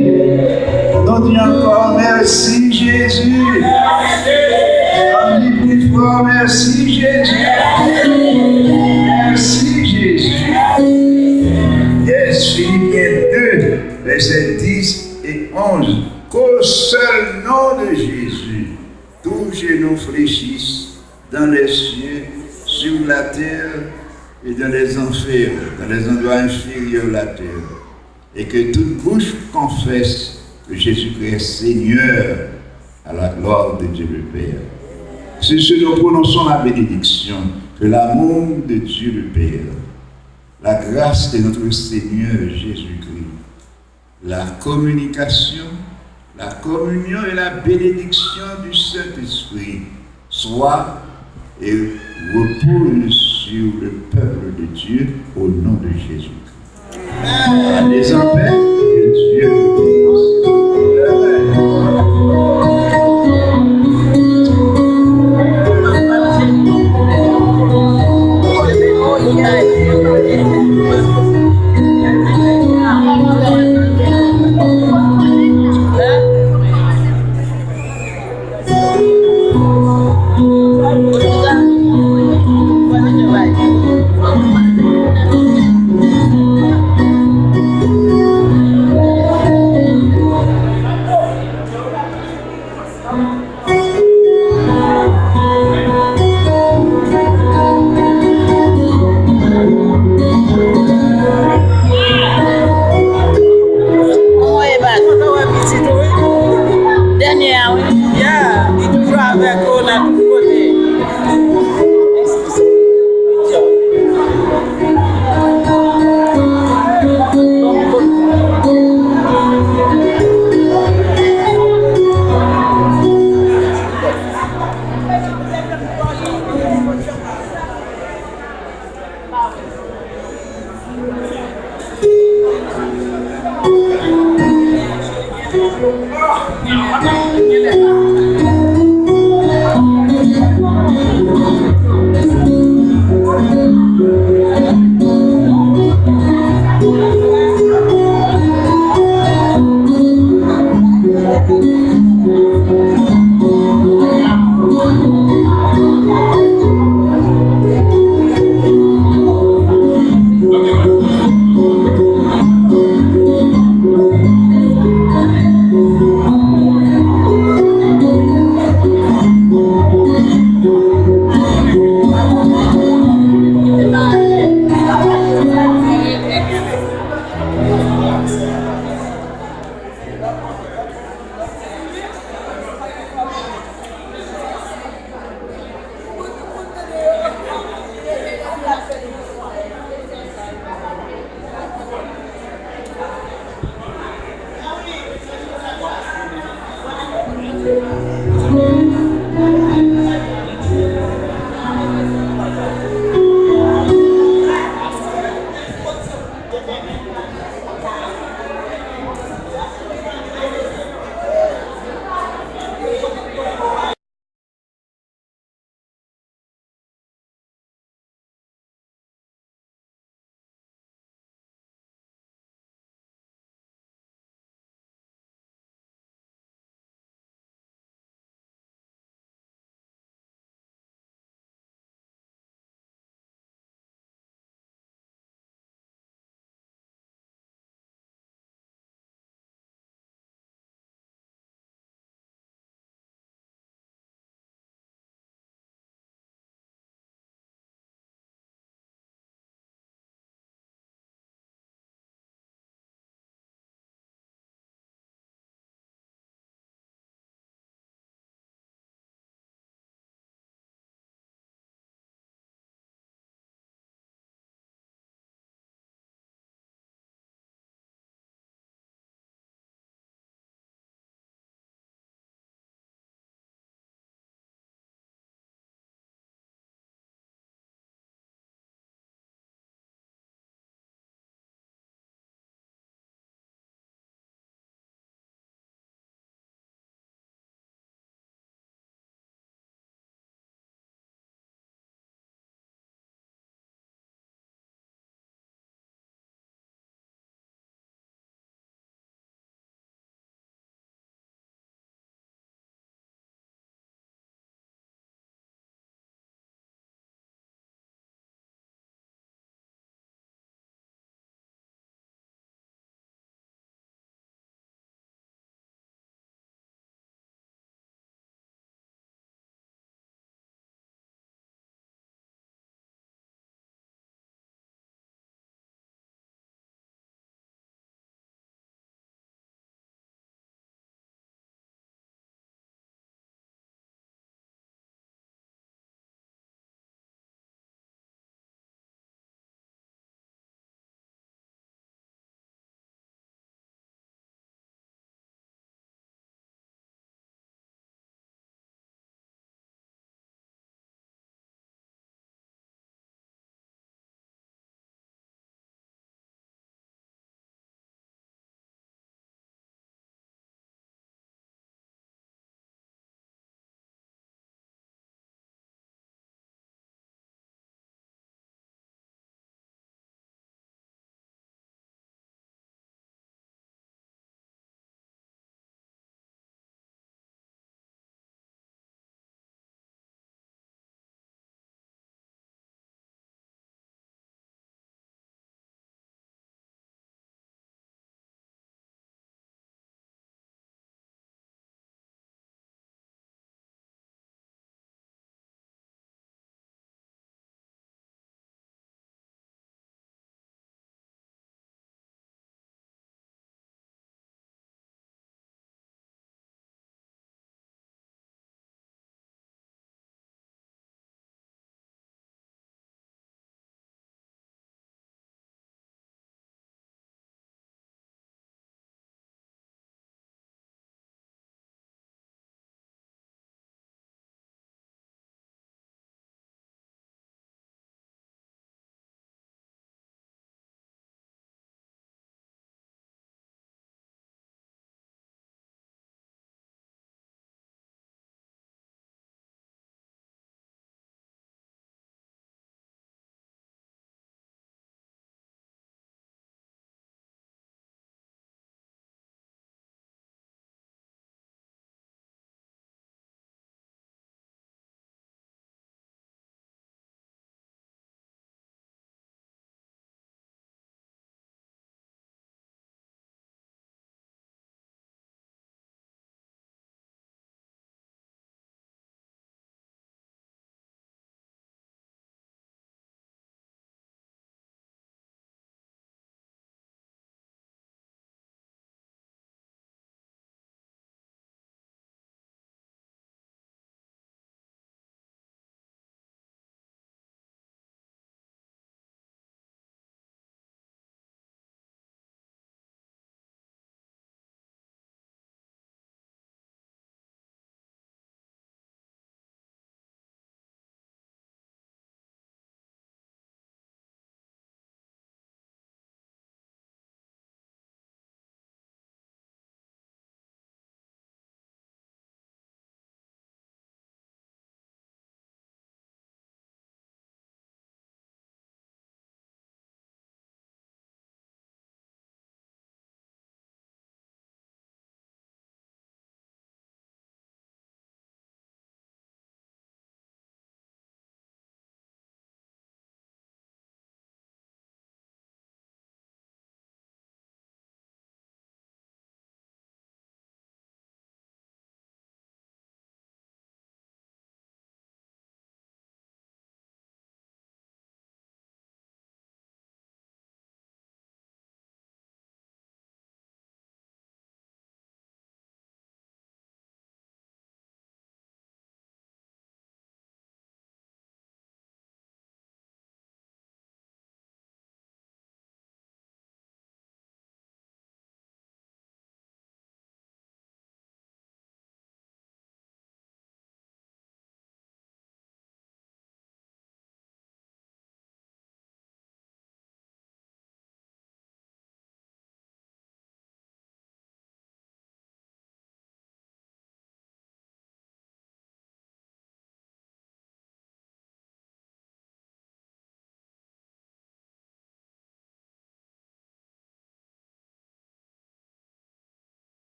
On dit encore merci Jésus. On dit plus fort merci Jésus. Merci Jésus. Yes, Philippiens deux, versets dix et onze. Qu'au seul nom de Jésus, tout genou fléchisse dans les cieux, sur la terre et dans les enfers, dans les endroits inférieurs de la terre, et que toute bouche confesse que Jésus-Christ est Seigneur, à la gloire de Dieu le Père. Sur ce, nous prononçons la bénédiction que l'amour de Dieu le Père, la grâce de notre Seigneur Jésus-Christ, la communication, la communion et la bénédiction du Saint-Esprit soient et reposent sur le peuple de Dieu au nom de Jésus-Christ. Allez en paix, que Dieu vous bénisse.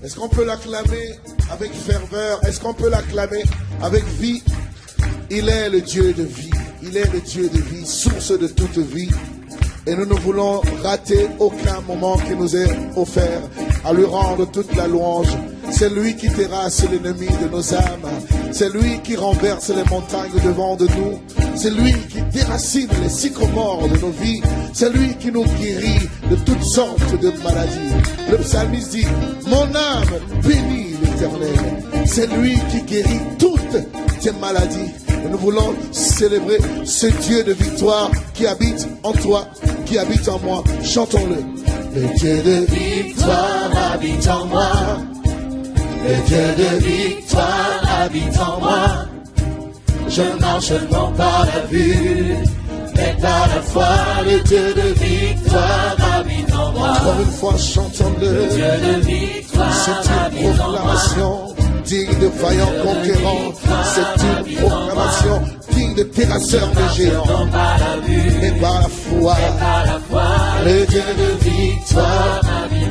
Est-ce qu'on peut l'acclamer avec ferveur? Est-ce qu'on peut l'acclamer avec vie? Il est le Dieu de vie. Il est le Dieu de vie, source de toute vie. Et nous ne voulons rater aucun moment qui nous est offert à lui rendre toute la louange. C'est lui qui terrasse l'ennemi de nos âmes. C'est lui qui renverse les montagnes devant de nous. C'est lui qui déracine les sycomores de nos vies. C'est lui qui nous guérit de toutes sortes de maladies. Le psalmiste dit, mon âme bénit l'Éternel. C'est lui qui guérit toutes tes maladies. Et nous voulons célébrer ce Dieu de victoire qui habite en toi, qui habite en moi. Chantons-le. Le Dieu de victoire habite en moi. Le Dieu de victoire habite en moi. Je marche non par la vue, mais par la foi. Le Dieu de victoire habite en moi. Encore une fois, chantons-le. Le Dieu de victoire habite en moi. C'est une proclamation digne de vaillant conquérant. C'est une proclamation digne de terrasseur de géants. Mais par la foi, le Dieu de victoire.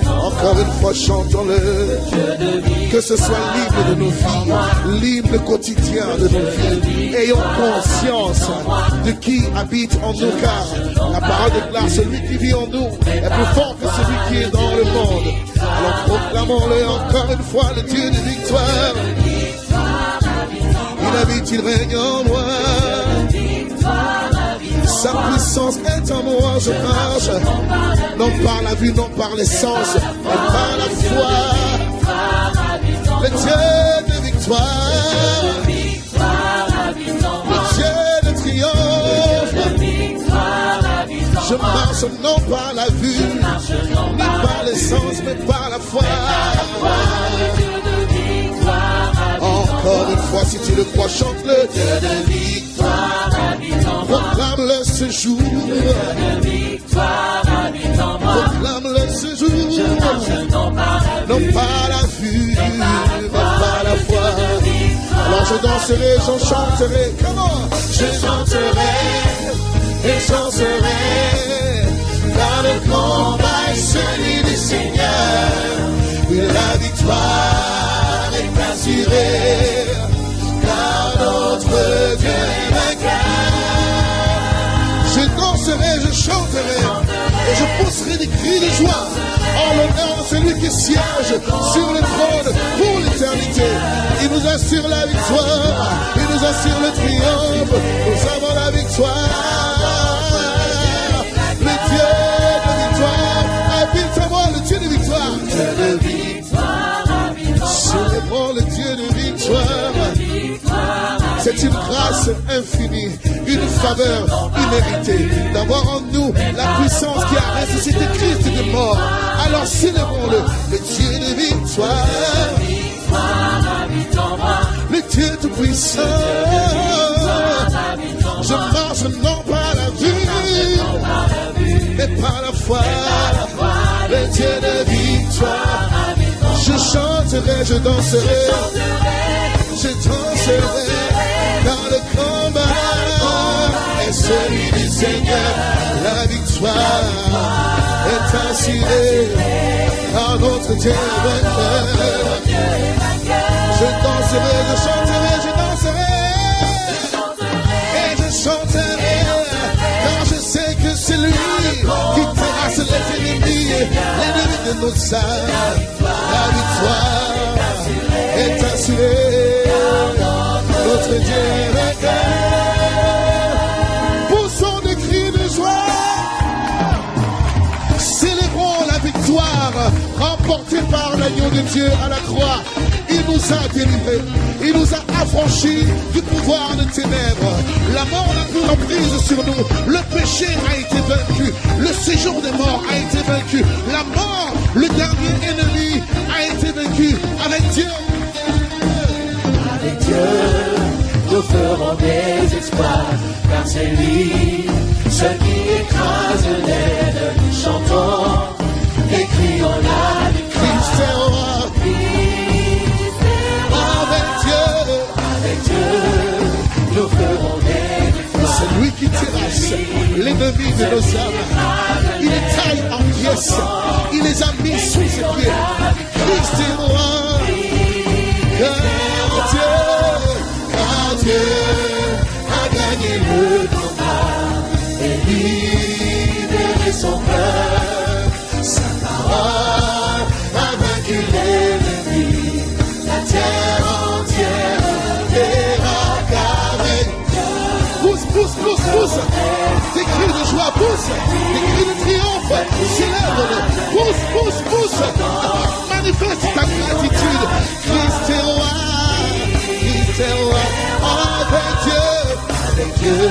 Encore une fois, chantons-le. Que ce soit l'hymne de nos vies, l'hymne quotidien de nos vies. Ayons conscience de qui habite en nous, car la parole déclare, celui qui vit en nous est plus fort que celui qui est dans le monde. Alors proclamons-le encore une fois, le Dieu de victoire. Il habite, il règne en moi. Sa puissance est en moi, je marche. Non par la vue, non par les sens, mais par la foi. Le Dieu de victoire. Le Dieu de triomphe. Je marche non par la vue, ni par les sens, mais par la foi. Encore une fois, si tu le crois, chante-le. Proclame-le ce jour. Proclame-le ce jour. Non par la vue, mais par la foi. Alors je danserai, je chanterai. Come on. Je chanterai et chanterai, car le combat est celui du Seigneur. Oui, la victoire est assurée, car notre Dieu est vainqueur. Je danserai, je chanterai, et je pousserai des cris de joie en l'honneur de celui qui siège sur le trône pour l'éternité. Il nous assure la victoire, il nous assure le triomphe. Nous avons la victoire. Le Dieu de victoire habite en moi, le Dieu de victoire. Célébrons le Dieu de victoire. C'est une grâce infinie, une faveur imméritée d'avoir en nous la puissance qui a ressuscité Christ des morts. Alors célébrons-le, le Dieu de victoire, le Dieu tout-puissant. Je marche non par la vue, mais par la foi. Le Dieu de victoire. Je chanterai, je danserai, je danserai, car le combat est celui du Seigneur. La victoire est assurée, car notre Dieu est vainqueur. Je danserai, je chanterai, je danserai. Et je chanterai, car je sais que c'est lui qui terrasse les ennemis, l'ennemi de nos âmes. La victoire est assurée, notre Dieu est vainqueur. Poussons des cris de joie. Célébrons la victoire remportée par l'agneau de Dieu à la croix. Il nous a délivrés. Il nous a affranchis du pouvoir de ténèbres. La mort n'a plus d'emprise sur nous. Le péché a été vaincu. Le séjour des morts a été vaincu. La mort, le dernier ennemi, a été vaincu. Avec Dieu. Avec Dieu, nous ferons des exploits, car c'est lui, celui qui écrase l'ennemi. Chantons et crions la victoire. Christ est roi. Christ est roi. Avec Dieu. Avec Dieu, nous ferons des victoires. C'est lui qui terrasse l'ennemi de nos âmes. Il les taille en pièces. Il les a mis sous ses pieds. Christ est roi. Célèbre-le. Pousse, pousse, pousse. Manifeste ta gratitude. Christ est roi. Christ est roi. Avec Dieu. Avec Dieu,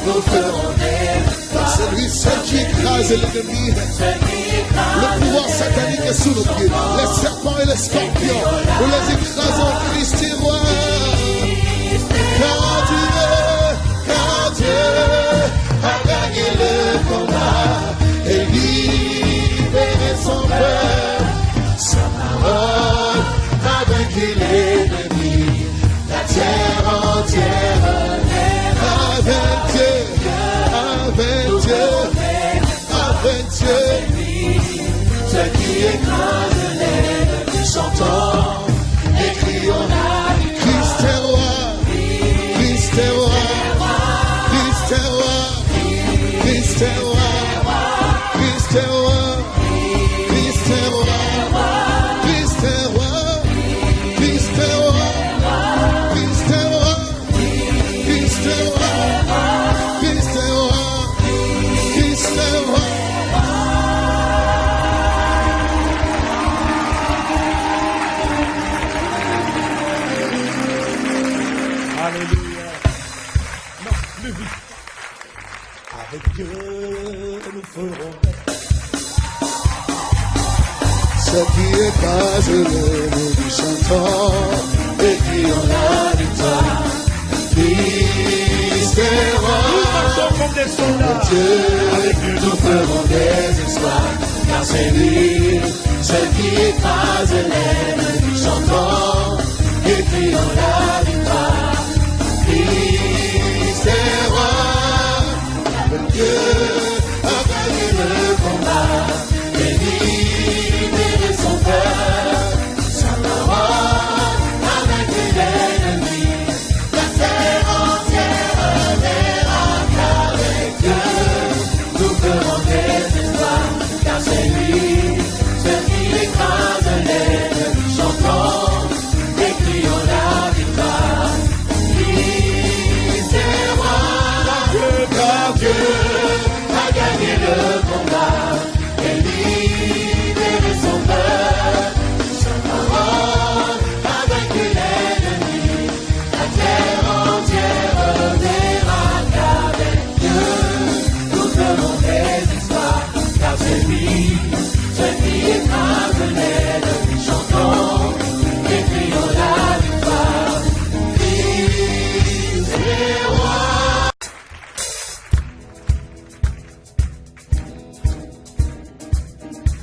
nous ferons des exploits. C'est lui seul qui écrase l'ennemi. Le pouvoir satanique est sous nos pieds. Les serpents et les scorpions, nous les écrasons. Christ est roi. Car Dieu, car Dieu a gagné le combat et libéré son peuple. Sa parole a vaincu l'ennemi. La terre entière avec Dieu, avec Dieu, avec Dieu. Ceux qui écrasent les chantons et crions la victoire. Christ est roi, Christ est roi, Christ est roi, Christ est roi. Christ est roi. Christ est roi. Christ est roi. Alléluia. Non, plus vite. Avec Dieu, nous ferons. Ceux qui écrasent les maux du chantant et qui ont la victoire. Christ est roi. Nous marchons comme des soldats. Avec Dieu, nous ferons des exploits. Car c'est lui, celui qui écrase les maux du chantant et qui ont la victoire. Christ est roi. Dieu a gagné le combat et libéré son peuple. Sa parole a vaincu l'ennemi. La terre entière verra qu'avec Dieu, nous ferons des exploits. Car c'est lui, celui qui écrase l'ennemi. Chantons et crions la victoire. Christ est roi, car Dieu a gagné le combat et libéré son peuple. Sa parole a vaincu l'ennemi. La terre entière verra qu'avec Dieu, nous ferons des exploits. Car c'est lui, celui qui écrase les maux du chantant et crions la victoire. Christ est roi.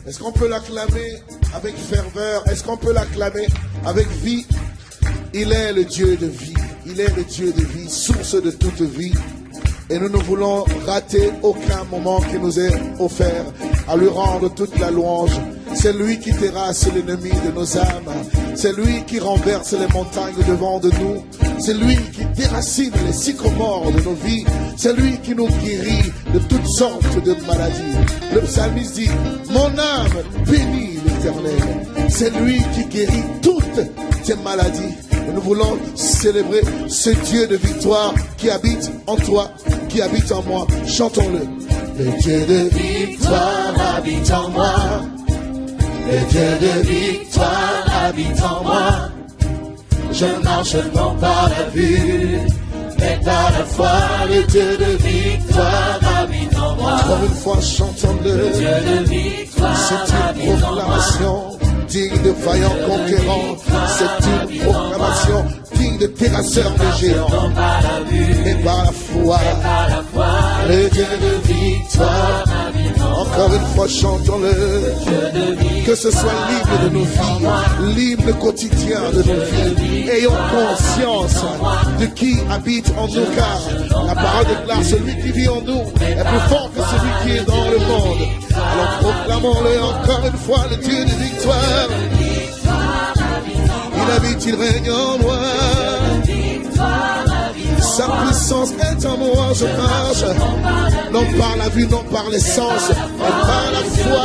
Est-ce qu'on peut l'acclamer avec ferveur? Est-ce qu'on peut l'acclamer avec vie? Il est le Dieu de vie. Il est le Dieu de vie, source de toute vie. Et nous ne voulons rater aucun moment qui nous est offert à lui rendre toute la louange. C'est lui qui terrasse l'ennemi de nos âmes. C'est lui qui renverse les montagnes devant de nous. C'est lui qui déracine les sycomores de nos vies. C'est lui qui nous guérit de toutes sortes de maladies. Le psalmiste dit, mon âme bénit l'Éternel. C'est lui qui guérit toutes tes maladies. Et nous voulons célébrer ce Dieu de victoire qui habite en toi, qui habite en moi. Chantons-le. Le Dieu de victoire habite en moi. Le Dieu de victoire habite en moi. Je marche non par la vue, mais par la foi. Le Dieu de victoire habite en moi. Encore une fois, chantons-le. Le Dieu de victoire habite en moi. C'est une proclamation digne de vaillant conquérant. C'est une proclamation digne de terrasseur de géants. Mais par la foi, le Dieu de victoire. Encore une fois, chantons-le. Que ce soit l'hymne de nos vies, l'hymne quotidien de nos vies. Ayons conscience de qui habite en nous, car la parole déclare, celui qui vit en nous est plus fort que celui qui est dans le monde. Alors proclamons-le encore une fois, le Dieu de victoire. Il habite, il règne en moi. Sa puissance est en moi, je marche. Non par la vue, non par les sens, mais par la foi.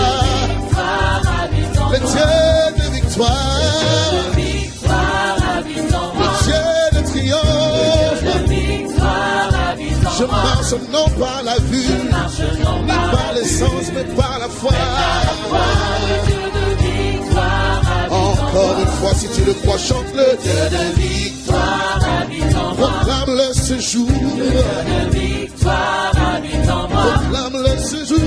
Le Dieu de victoire. Le Dieu de triomphe. Je marche Non par la vue, ni par le sens, mais par la foi. Encore une fois, si tu le crois, chante-le. Proclame-le ce jour. Proclame-le ce jour.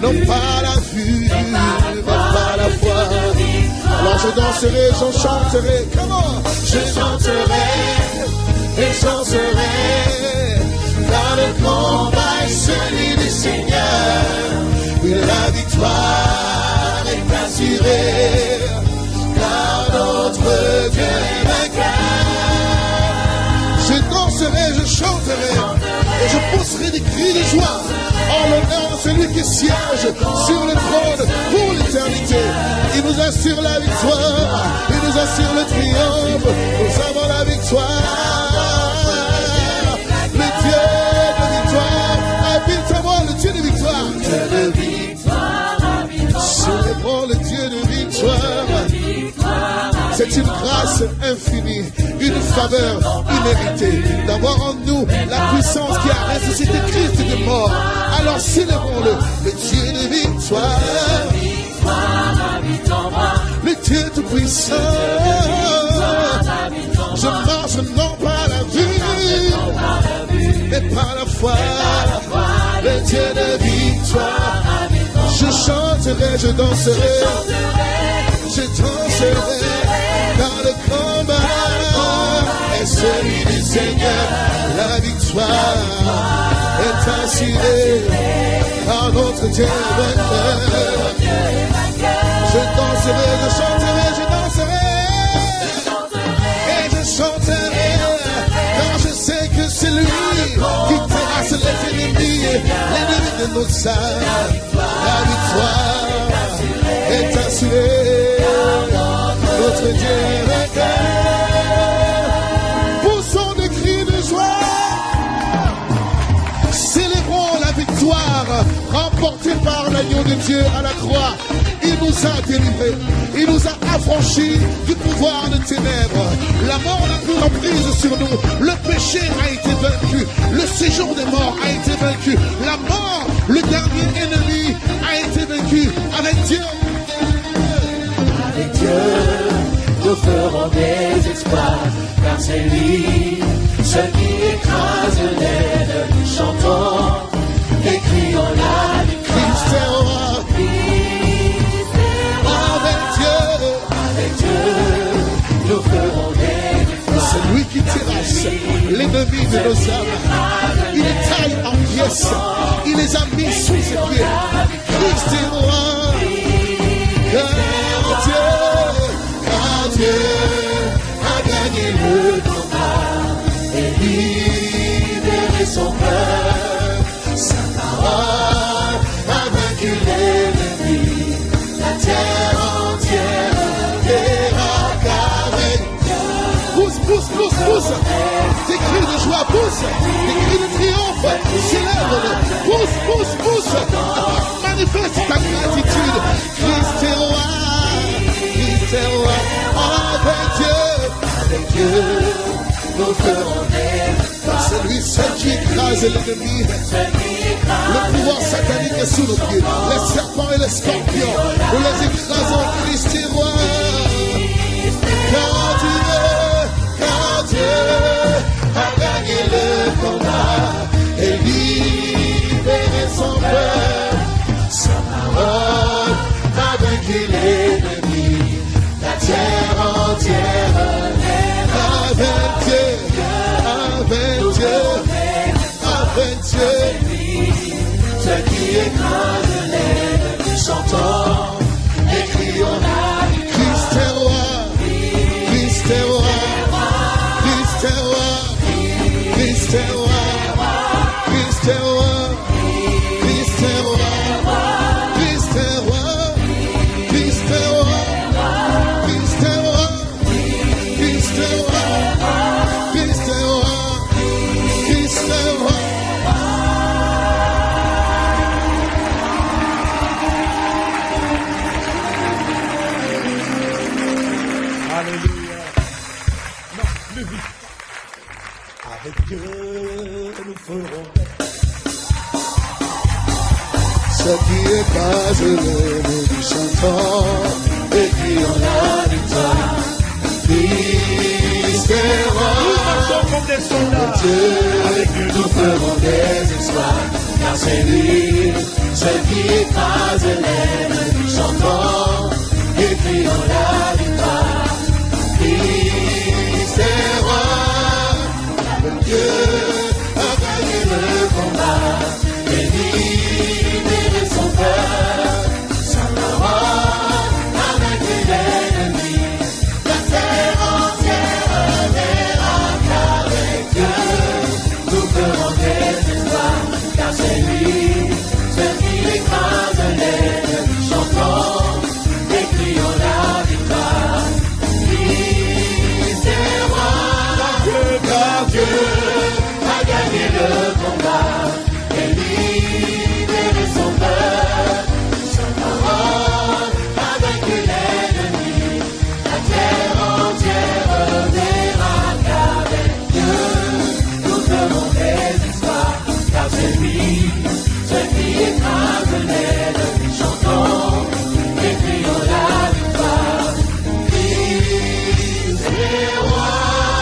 Non par la vue, mais par la foi. Alors je danserai, je chanterai. Comment? Je chanterai et chanterai, car le combat est celui du Seigneur. Oui, la victoire est assurée, car notre Dieu est vainqueur. Je danserai, je chanterai, et je pousserai des cris de joie en l'honneur de celui qui siège sur le trône pour l'éternité. Il nous assure la victoire, il nous assure le triomphe. Nous avons la victoire. Le Dieu de victoire, habite en moi, le Dieu de victoire. Célébrons le Dieu de victoire. C'est une grâce infinie, une faveur imméritée d'avoir en nous la puissance qui a ressuscité Christ des morts. Alors célébrons-le, le Dieu de victoire, le Dieu tout-puissant. Je marche non par la vue, mais par la foi, le Dieu de victoire. Je chanterai, je danserai, je danserai, car le combat est celui du Seigneur. La victoire est assurée, car notre Dieu est vainqueur. Je danserai, je chanterai, je danserai. Et je chanterai, car je sais que c'est lui qui terrasse les ennemis, l'ennemi de nos âmes. La victoire est assurée. Notre Dieu est vainqueur. Poussons des cris de joie. Célébrons la victoire remportée par l'agneau de Dieu à la croix. Il nous a délivrés. Il nous a affranchis du pouvoir de ténèbres. La mort n'a plus d'emprise sur nous. Le péché a été vaincu. Le séjour des morts a été vaincu. La mort, le dernier ennemi, a été vaincu. Avec Dieu. Avec Dieu, nous ferons des exploits, car c'est lui, celui qui écrase l'ennemi. Chantons et crions la victoire. Christ est roi. Christ est roi. Avec Dieu, avec Dieu, nous ferons des victoires. C'est lui qui terrasse l'ennemi de nos âmes. Il les taille en pièces. Il les a mis sous ses pieds. Christ est roi. Car Dieu, car Dieu a gagné le combat et libéré son peuple. Sa parole a vaincu l'ennemi. La terre entière verra qu'avec Dieu. Pousse, pousse, pousse, pousse. Des cris de joie, pousse. Des cris de triomphe, célèbre-le. Pousse, pousse, pousse. Manifeste ta gratitude. Christ est roi, Christ est roi. Avec Dieu, avec Dieu, nous ferons des Car c'est lui seul qui écrase l'ennemi. Le pouvoir satanique est sous nos pieds. Les serpents et les scorpions, nous les écrasons. Christ est roi. Car Dieu, car Dieu a gagné le combat et libéré son peuple. Sa parole a vaincu l'ennemi. La terre entière avec Dieu, avec Dieu, avec Dieu. Celui qui écrase l'ennemi, chantons et Ceux qui écrasent l'ennemi chantant et qui ont la victoire. Christ est roi. Avec Dieu, nous ferons des exploits, car c'est lui, ceux qui écrasent l'ennemi chantant et qui ont la